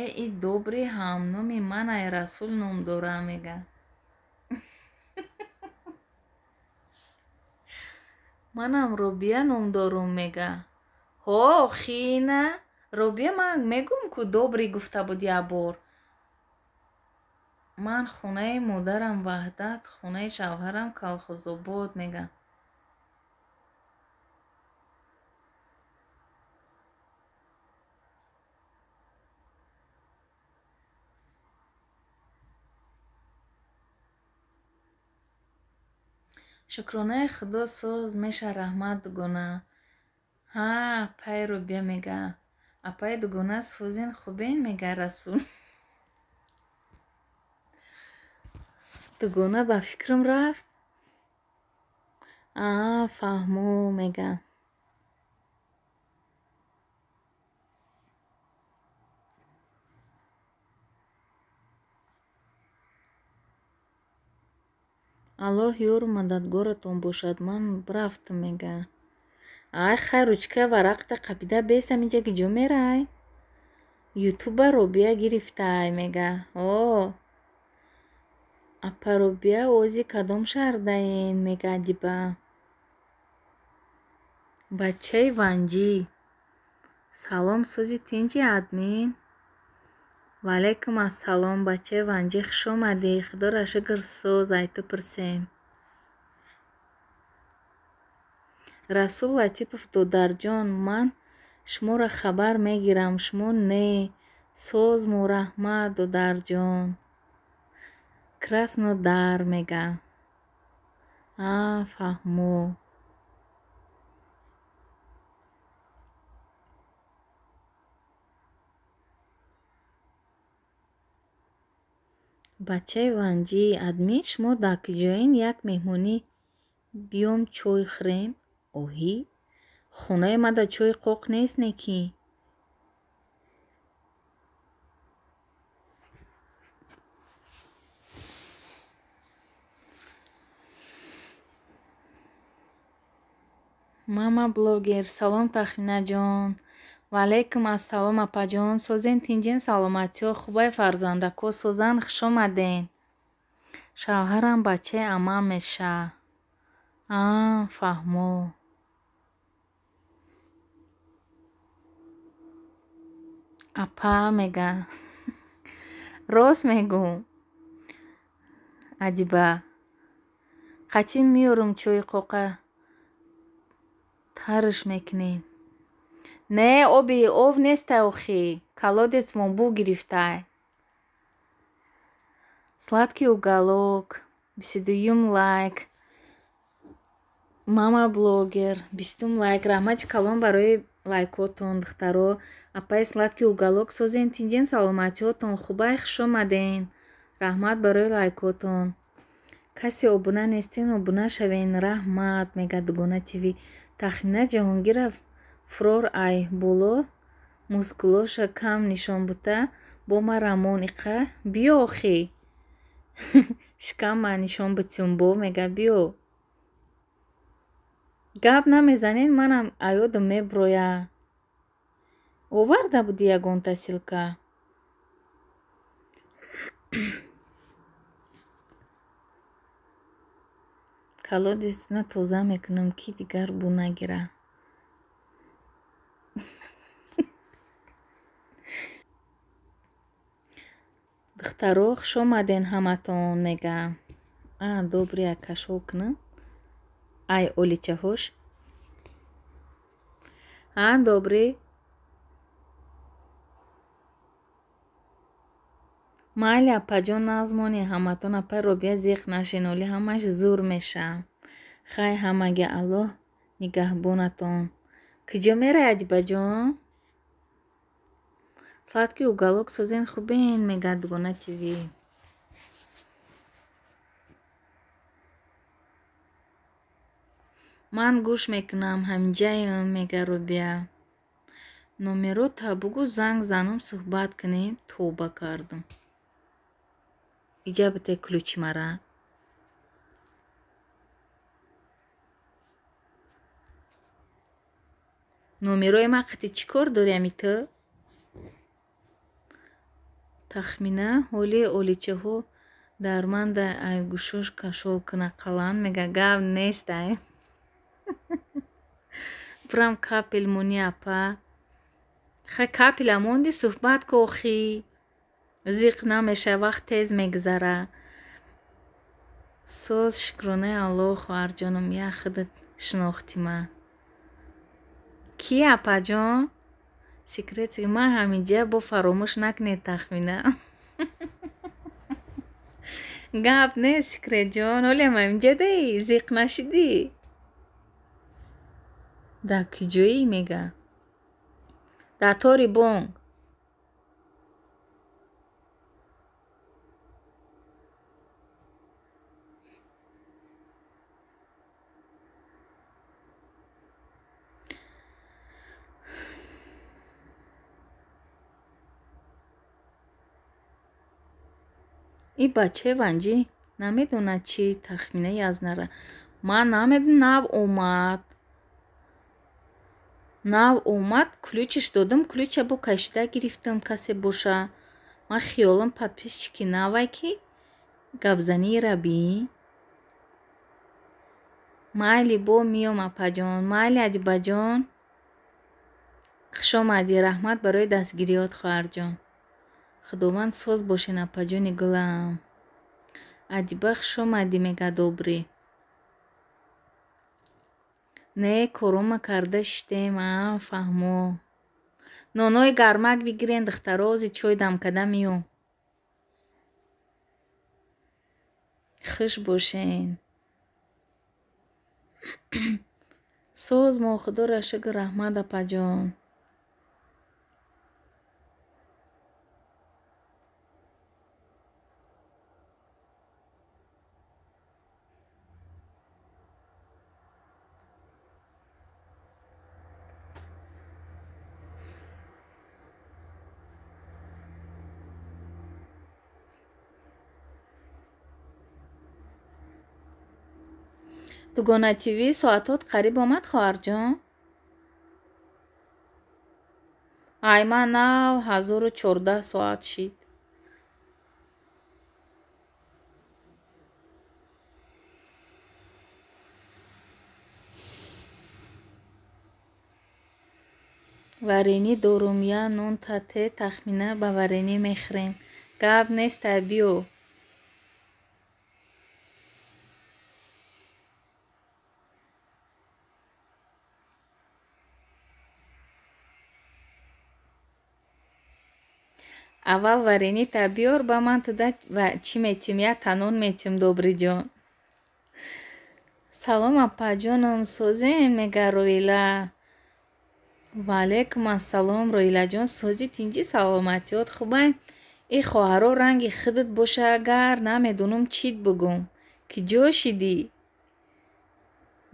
Э и Добрый ҳамноми ман ай Расул ном дора, мега. Манам Робия ном дорум, мега. Ҳо, хина, Робия, ман мегум ку Добрый гуфта буд як бор. Ман хонаи модарам Ваҳдат, хонаи шавҳарам Калхозобод, мега. Шукронаи Худо соз меша, раҳмат, дугона. Ҳа, апай Робия, мега. Апай дугона созен, хубен, мега Расул. Дугона ба фикрам рафт. Аа, фаҳмо, мега. Аллоҳ ёру мададгоратон бошад, ман рафтам, мега. Ай хай, ручка варақта қапида бесам, инҷа куҷо мерай? Ютуба Робия гирифтай, мега. О, апа Робия, ози кадом шаҳрдаен, мега Адиба. Бачаи Ванҷӣ. Салом, сози тинҷи, админ? Ваалайкум ассалом, бачаи Ванҷӣ, хушомадӣ. Худоро шукр, соз, ай ту пурсем. Расул Латипов, додарҷон, ман шуморо хабар мегирам, шумо не. Созму раҳмат, додарҷон. Краснодар, мега. А, фаҳмо. Бачаи ванҷӣ, админ шумо дар куҷоен? Як меҳмонӣ биём чой хӯрем. Оҳӣ, хонаи мада чойи қоқ нест не ки? Мама блогер, салом Тахминаҷон. Ва алайкум ассалом апаҷон. Созен тинҷен, саломатиҳо хубай, фарзандако созанд, хуш омаден. Шавҳарам бачаи амам меша. А, фаҳмо. Апа мега. Рост мегӯм. Адиба. Қатъи меёрум чойи қоқа тарш мекунем. Не, оби ов нестай охи. Колодецмон бу гирифтай. Сладкий уголок, 22-юм лайк. Мама блогер, 20-ум лайк. Раҳмати калон барои лайкотон, духтаро. Апаи сладкий уголок, созен тинҷен, саломатиҳотон хубай, хуш омаден. Раҳмат барои лайкотон. Касе обуна нестен, обуна шавен. Раҳмат, мега Дугона ТВ. Тахмина Ҷаҳонгиров фурор ай боло мускулоша кам нишон бута, бо ма рамон иқа биё охи. Шикамма нишон бутюм бо мега биё. Гап намезанен, манам аёдам меброя. Оварда буди ягонта ссылка. Колодецна тоза мекунам, ки дигар бу нагира. Духтаро, хуш омаден ҳаматон мега. А, добри як кашол кунам. Ай оличаҳош. А, добри. Майли апаҷон, нағз монед ҳаматон. Апай Робия зиқ нашен, оли ҳамаш зур меша. Хай ҳамаги Аллоҳ нигаҳбонатон. Куҷо мерай Адибаҷон? Сладкий уголок, созен хубен, мега Дугона ТВ. Ман гӯш мекунам, ҳаминҷаем, мега Робия. Номерота бугӯ, занг занум суҳбат кунем. Тавба кардам. Иҷа бите ключи мара. Номерои ма қати чӣ кор дорӣ ами ту? Тахмина ҳоли оличаҳо дарманда ай гӯшош кашол куна қалам мега гап нест ай. Бурам капел мони апа. Хай капела монди суҳбат ку охи. Зиқ намеша, вақт тез мегузара. Соз шукронаи Аллоҳ, хоҳарҷонам, як худат шинохтӣ ма. Ки апаҷон? Секрет ман ҳаминҷа бо фаромӯш накунед Тахмина. Гап не секретҷон, ҳолиам ҳаминҷа даи, зиқ нашидӣ. Дар куҷоӣ мега? Дар тори бонк. И бачаи ванҷӣ намедонад чӣ Тахминаи Язнара. Ман намедонам, нав омад. Нав омад, ключиш додам, ключа бо кашида гирифтам, касе боша. Ман хиёлам подписчики навай ки гапзании рабӣ. Майли бо миём апаҷон, майли Адибаҷон. Хуш омадӣ, раҳмат барои дастгириёт хоҳарҷон. Худованд соз бошен апаҷони гулам. Адиба хуш омадӣ мега добрӣ. Не, корома карда шиштем, а фаҳмо. Нонои гармак бигирен духтаро, ози чой дам када миём. Хуш бошен. Соз мо, худоро шукр, раҳмат, апаҷон. Дугона ТВ соатот қариб омад, хоҳарҷон? Ай, ман нав 1014 соат шид. Варенӣ дорум, я нон тате тахмина ба варенӣ мехӯрем. Гап неста, биё. Аввал варенита биёр, ба ман туда чӣ метим? Я танон метим, добриҷон. Салом, апаҷоном, созем, мега Роила. Ваалайкум ассалом, Роилаҷон, сози, тинҷи, саломатиёт хубай? И хоҳаро ранги худат боша агар, намедонам чит бугум. Ки ҷо шидӣ?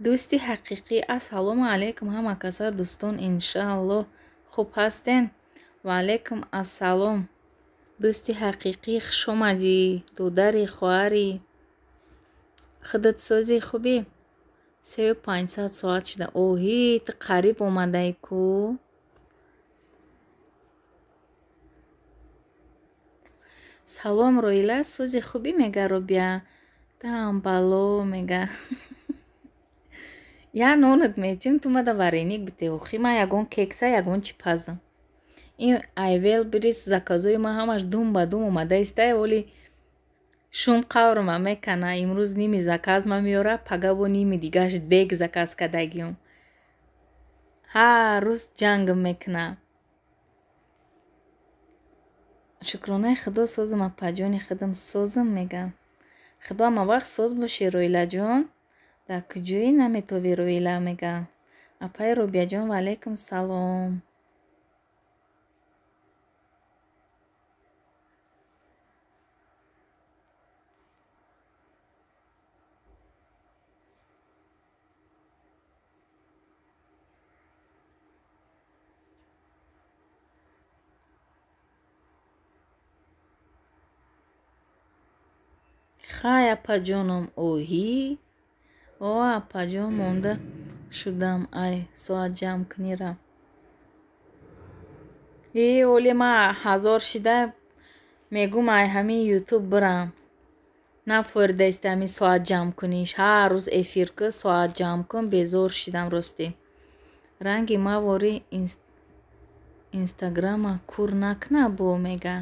Дӯсти ҳақиқӣ. Ассалому алайкум ҳама каса дӯстон, иншааллоҳ хуб ҳастен. Ваалайкум ассалом. Дӯсти ҳақиқӣ, хушомадӣ, додари, хоҳари. Худат сози, хубӣ? 3500 соат шуда. Оҳи, ту қариб омадаи ку? Салом, Роила, сози, хубӣ, мега Робия. Таам бало, мега. Я нонат метим, ту мада вареник бите. Охи, ман ягон кекса, ягон чӣ пазам. Ин айвел бирис заказои ман ҳамаш дум ба дум омада истай, оли шум қаврма мекана. Имрӯз ними заказ ма меёра, пага бо ними дигаш дег заказ кардагиём. Ҳар рӯз ҷангм мекуна. Шукронаи худо созам, апаҷони худам созам, мегам. Худо ҳама вақт соз бошӣ, Роилаҷон. Дар куҷоӣ наметовӣ, Роила, мега. Апаи Робияҷон, ваалайкум салом. Хай, апаҷоном, оҳӣ? О, апаҷон, монда шудам, ай соат ҷамъ кунира. Э, оли ман 1000 шида мегум, ай ҳамин ютуб бирам. Нафоридаиста ҳамин соат ҷамъ куниш. Ҳар рӯз эфир кун, соат ҷамъ кун, безор шидам ростӣ. Ранги мавори инстаграма кур накуна бо, мега.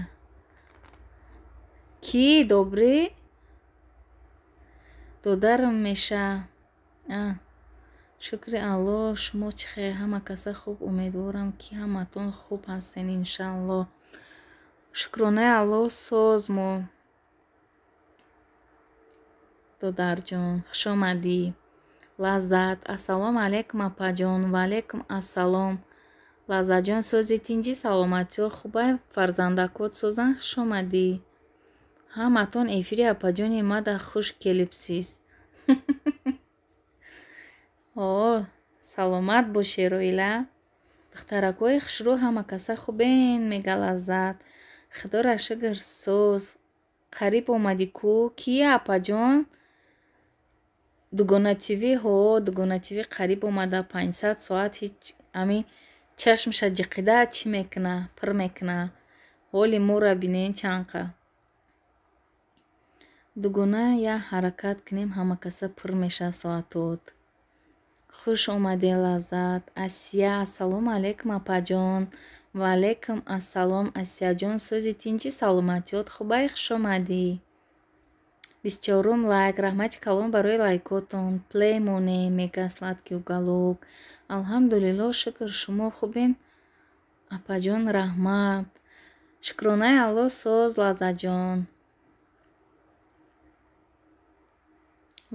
Кӣ добрӣ? Додарам меша. Шукри Аллоҳ, шумо чӣ хел? Ҳама каса хуб, умедворам, ки ҳаматон хуб ҳастен, иншааллоҳ. Шукронаи Аллоҳ соз мо. Додарҷон, хушомадӣ. Лаззат. Ассалому алайкум, апаҷон. Ваалайкум ассалом. Лаззатҷон, сози, тинҷи, саломатиё хубай, фарзандакот созан, хушомадӣ. Ҳаматон эфири апаҷони мада хуш келибсиз. О, саломат бошед, Роила. Духтаракҳои хушрӯ, ҳама каса хубен, мега Лаззат. Худоро шукр, соз. Қариб омадӣ ку? Кия, апаҷон? Дугона ТВ, ҳо, Дугона ТВ қариб омада, 500 соат ҳеҷ ами чашмша ҷиқида чӣ мекуна, пир мекуна. Ҳоли моро бинен чанқа. Дугона я ҳаракат кунем, ҳама каса пур мешавад соатот. Хуш омадед, Лаззат. Асия, ассалому алайкум, апаҷон. Ваалайкум ассалом, Асияҷон, сози, тинҷи, саломатиёт хубай, хушомадӣ. 24-ум лайк, раҳмати калон барои лайкотон. Плей монем, мега сладкий уголок. Алҳамдулиллоҳ, шукр, шумо хубен? Апаҷон, раҳмат. Шукронаи Аллоҳ соз, Лаззатҷон.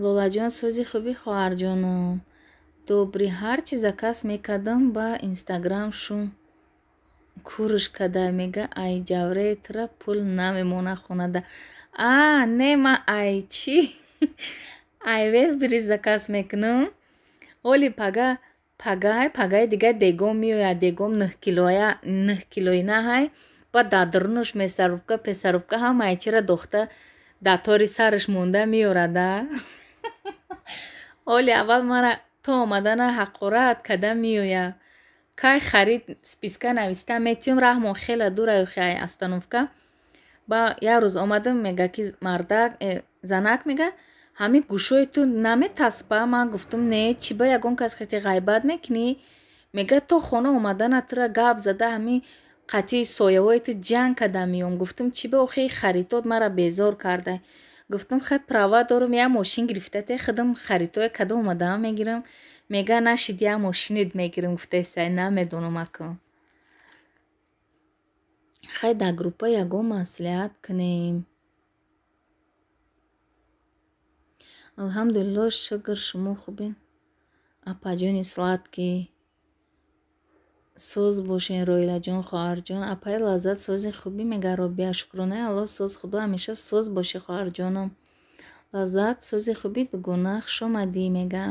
Лолаҷон сози хуби хоҳарҷоном. Добрӣ ҳар чи заказ мекардам ба инстаграм шум курш када мега ай ҷавраи тура пул намемона хонада. А не ман ай чӣ? Ай Вайлдберриз заказ мекунам. Оли пага пагай пагаи дига дегом меояд. Дегом нӯҳкилоя нӯҳкилоина ҳай. Баъд дар дурунаш месарубка песарубка ҳамаи чира дохта дар тори сараш монда меорада. Оли аввал мара то омадана ҳақорат када меояд. Кай харид списка нависта метиём раҳмон хела дура охи ай остановка. Ба як рӯз омадам мега ки мардак занак мега ҳамин гӯшҳои ту наметаспа. Ман гуфтам не чӣ ба ягон кас хати ғайбат мекунӣ? Мега то хона омадана тура гап зада ҳамин қатъии сояҳои ту ҷанг када меом. Гуфтам чӣ ба охи харидот мара безор карда. Гуфтам хай права дорам як мошин гирифта те худам харидҳое када омадаам мегирам. Мега нашид як мошинит мегирам гуфтаисай намедонам акун. Хай дар группа ягон маслиҳат кунем. Алҳамдулилло шукр шумо хубен. Апаҷони сладкий. Соз бошен Роилаҷон хоҳарҷон. Апаи Лаззат сози хубӣ мега Робия. Шукронаи Аллоҳ соз худо ҳамеша соз бошӣ хоҳарҷоном. Лаззат сози хубӣ дугона хушомадӣ мега.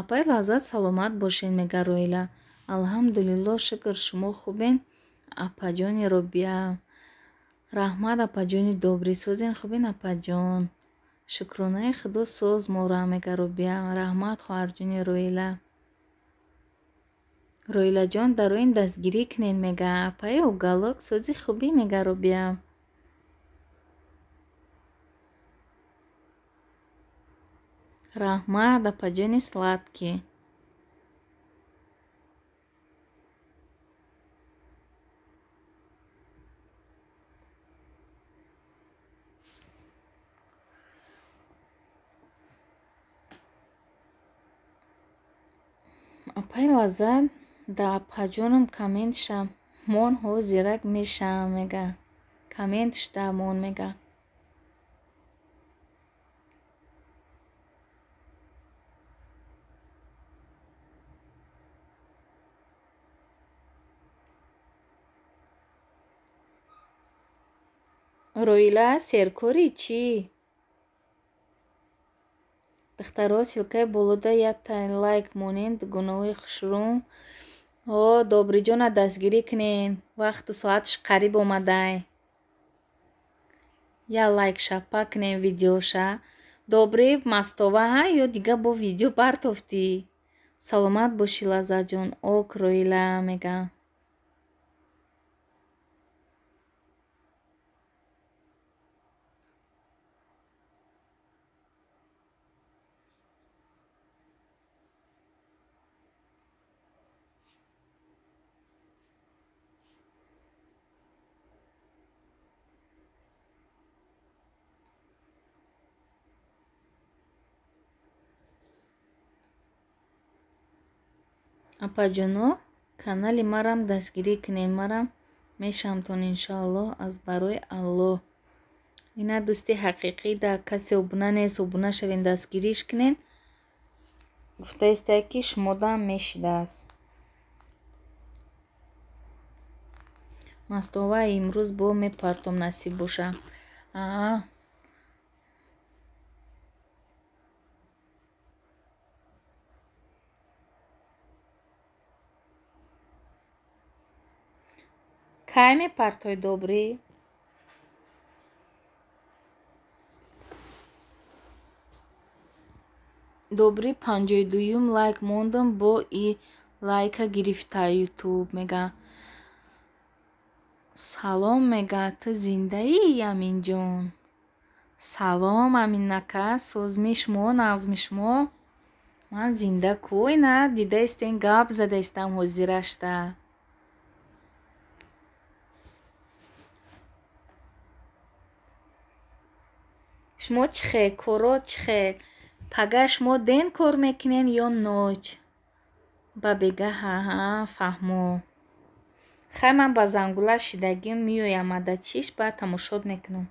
Апаи Лаззат саломат бошен мега Роила. Алҳамдулилло шукр шумо хубен. Апаҷони Робия. Раҳмат апаҷони добрӣ. Созен хубен апаҷон. Шукронаи худо соз мора мега Робия. Раҳмат хоҳарҷони Роила. Роилаҷон дароин дастгирӣ кунен мега. Апаи уголок сози хубӣ мега Робия. Раҳмат апаҷони сладкий. Апаи Лаззат да апаҷоном комментша мон ҳозирак мешавам мега. Комментшда мон мега. Роила серкорӣ чӣ? Духтаро ссылкаи болода якта лайк монед дугонаҳои хушрӯм. О Добриҷона дастгирӣ кунен. Вақту соаташ қариб омадай. Як лайк шапа кунен видеоша. Добрӣ мастова ҳа ё дига бо видео партофтӣ? Саломат бошӣ Лаззатҷон. Ок Роила мега. Апаҷоно канали марам дастгирӣ кунед. Марам мешавамтон иншоаллоҳ аз барои Аллоҳ. Ина дӯсти ҳақиқӣ да касе обуна нест обуна шавен дастгириш кунед. Гуфтаистае ки шумодаам мешидааст. Мастова имрӯз бо мепартом насиб боша. Аа Кай мепартои Добрӣ? Добрӣ 52-юм лайк мондам бо и лайка гирифта ютуб мега. Салом мега ту зиндаӣ Аминҷон? Салом Аминака созми шумо нағзми шумо? Ман зинда ку ина дидаистен гап задаистам ҳозирашта. Шумо чӣ хел? Коро чӣ хел? Пага шумо ден кор мекунен ё ноч? Ба бегаҳа фаҳмо. Хай ман ба зангула шидагим меоям ада чиш баъд тамошот мекунам.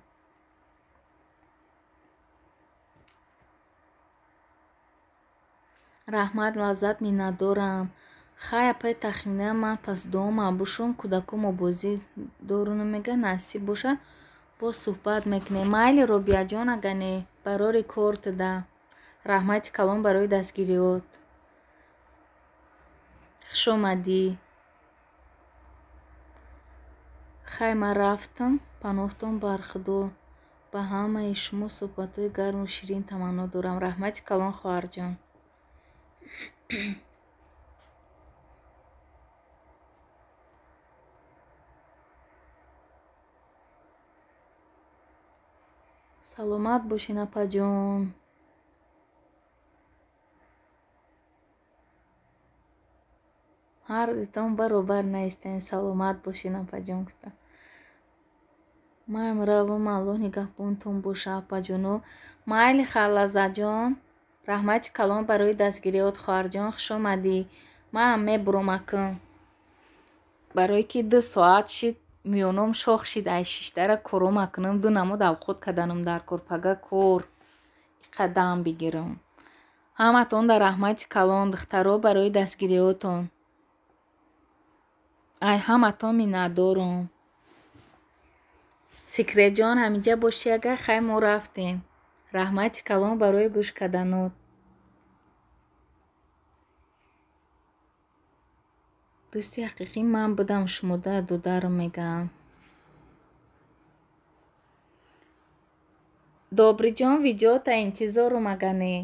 Раҳмат, лаззат миннатдорам. Хай, апай Тахмина, ман пас дома бошум, кӯдакомо бозӣ доруну мега, насиб бошад, боз суҳбат мекунем. Майли, Робияҷон, агане барори кор туда. Раҳмати калон барои дастгириёт. Хуш омадӣ. Хай, ман рафтам, паноҳтон бар Худо. Ба ҳамаи шумо суҳбатҳои гарму ширин таманно дорам. Раҳмати калон, хоҳарҷон. Саломат бошен, апаҷон. Ҳар дитон баробар наистен. Саломат бошен, апаҷон гуфта. Маям равам, Аллоҳ нигаҳбонтон боша, апаҷоно. Майли, Лаззатҷон, раҳмати калон барои дастгириёт, хоҳарҷон, хуш омадӣ. Маам мебурам акн. Барое ки 2 соат шид, миёном шох шид, ай шиштара кором акнам, ду намуд авқот каданам дар кор, пага кор қадам бигирам. Ҳаматон дар раҳмати калон, духтаро, барои дастгириётон. Ай ҳаматон миннатдорам. Секретҷон, ҳаминҷа бошӣ агар, хай мо рафтем. Раҳмати калон барои гӯш карданот. Дӯсти ҳақиқӣ ман будам шумода, додарам мегӯям. Добриҷон, видеота интизорум агане.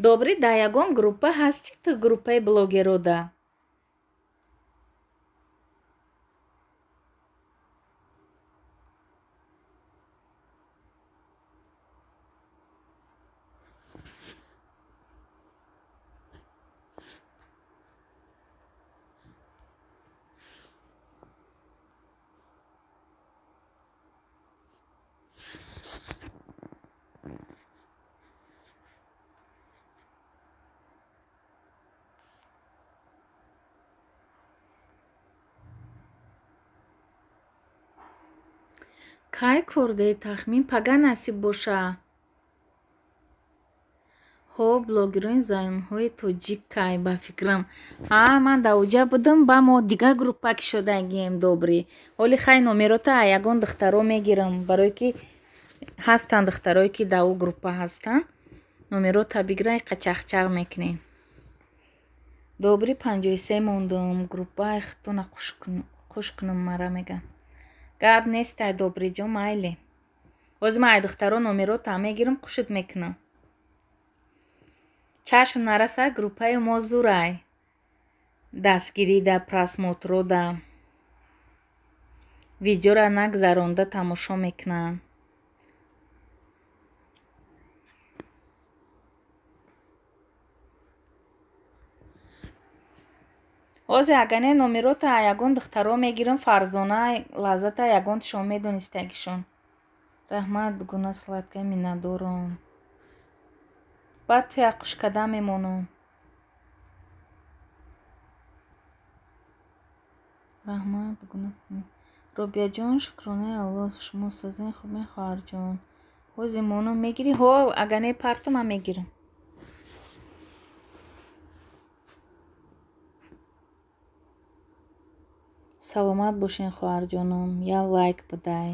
Добрӣ, дар ягон группа ҳастӣ ту, группаи блогерода? Кай кордаи Тахмин, пага насиб боша. Ҳо, блогерони занҳои тоҷик кай ба фикрам. Ҳа, ман дар оҷа будам, ба мо дигар группа кишодагием, Добрӣ. Ҳоли хай номерота ягон духтаро мегирам, барое ки ҳастанд духтарое ки дар ӯ группа ҳастанд. Номерота бигира, қачақчақ мекунем. Добрӣ, 53 мондум, группаи худтона қуш кунам мара мегам. Гап нестай, Добриҷон, майли. Ҳозир ман ай духтаро номерота мегирам, қушит мекунам. Чашм нарасад, группаи мо зурай. Дастгирида, просмотрода. Видеора нагзаронда тамошо мекунанд. Ҳозир агане номерота ягон духтаро мегирам, Фарзона, Лаззата ягонташон медонистагишон. Раҳмат, гуна сладкая, миннатдорам. Баъд туя қушкада мемонам. Раҳмат, гуна. Робияҷон, шукронаи Аллоҳ, шумо созен хубен, хоҳарҷон. Ҳозир монам мегирӣ? Ҳо, агане парту ман мегирам. Саломат бошен, хоҳарҷонам. Я лайк бидай.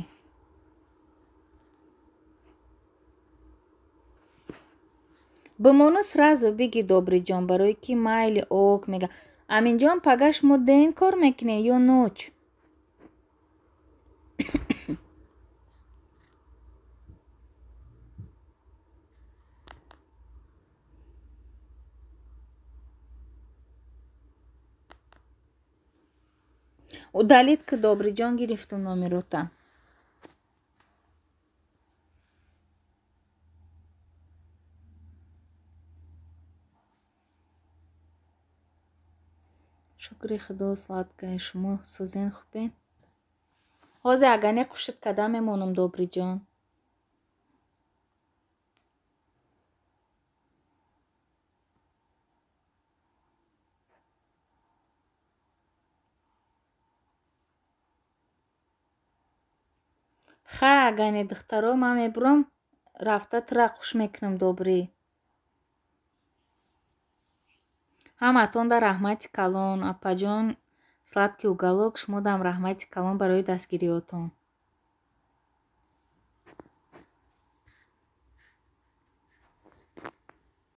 Бимону сразу биги, Добриҷон, барое ки майли ок мега. Аминҷон, пага шумо ден кор мекунед ё ноч? Удалить ки, Добриҷон, гирифтум номерота. Шукри Худо, сладкая, шумо созен хубен? Ҳозир агане қушит када мемонам, Добриҷон. Хай, агане духтаро, ман мебурам. Рафта тура хуш мекунам, добрӣ. Ҳамаатонда раҳмати калон, апаҷон, сладкий уголок, шумодам раҳмати калон барои дастгириётон.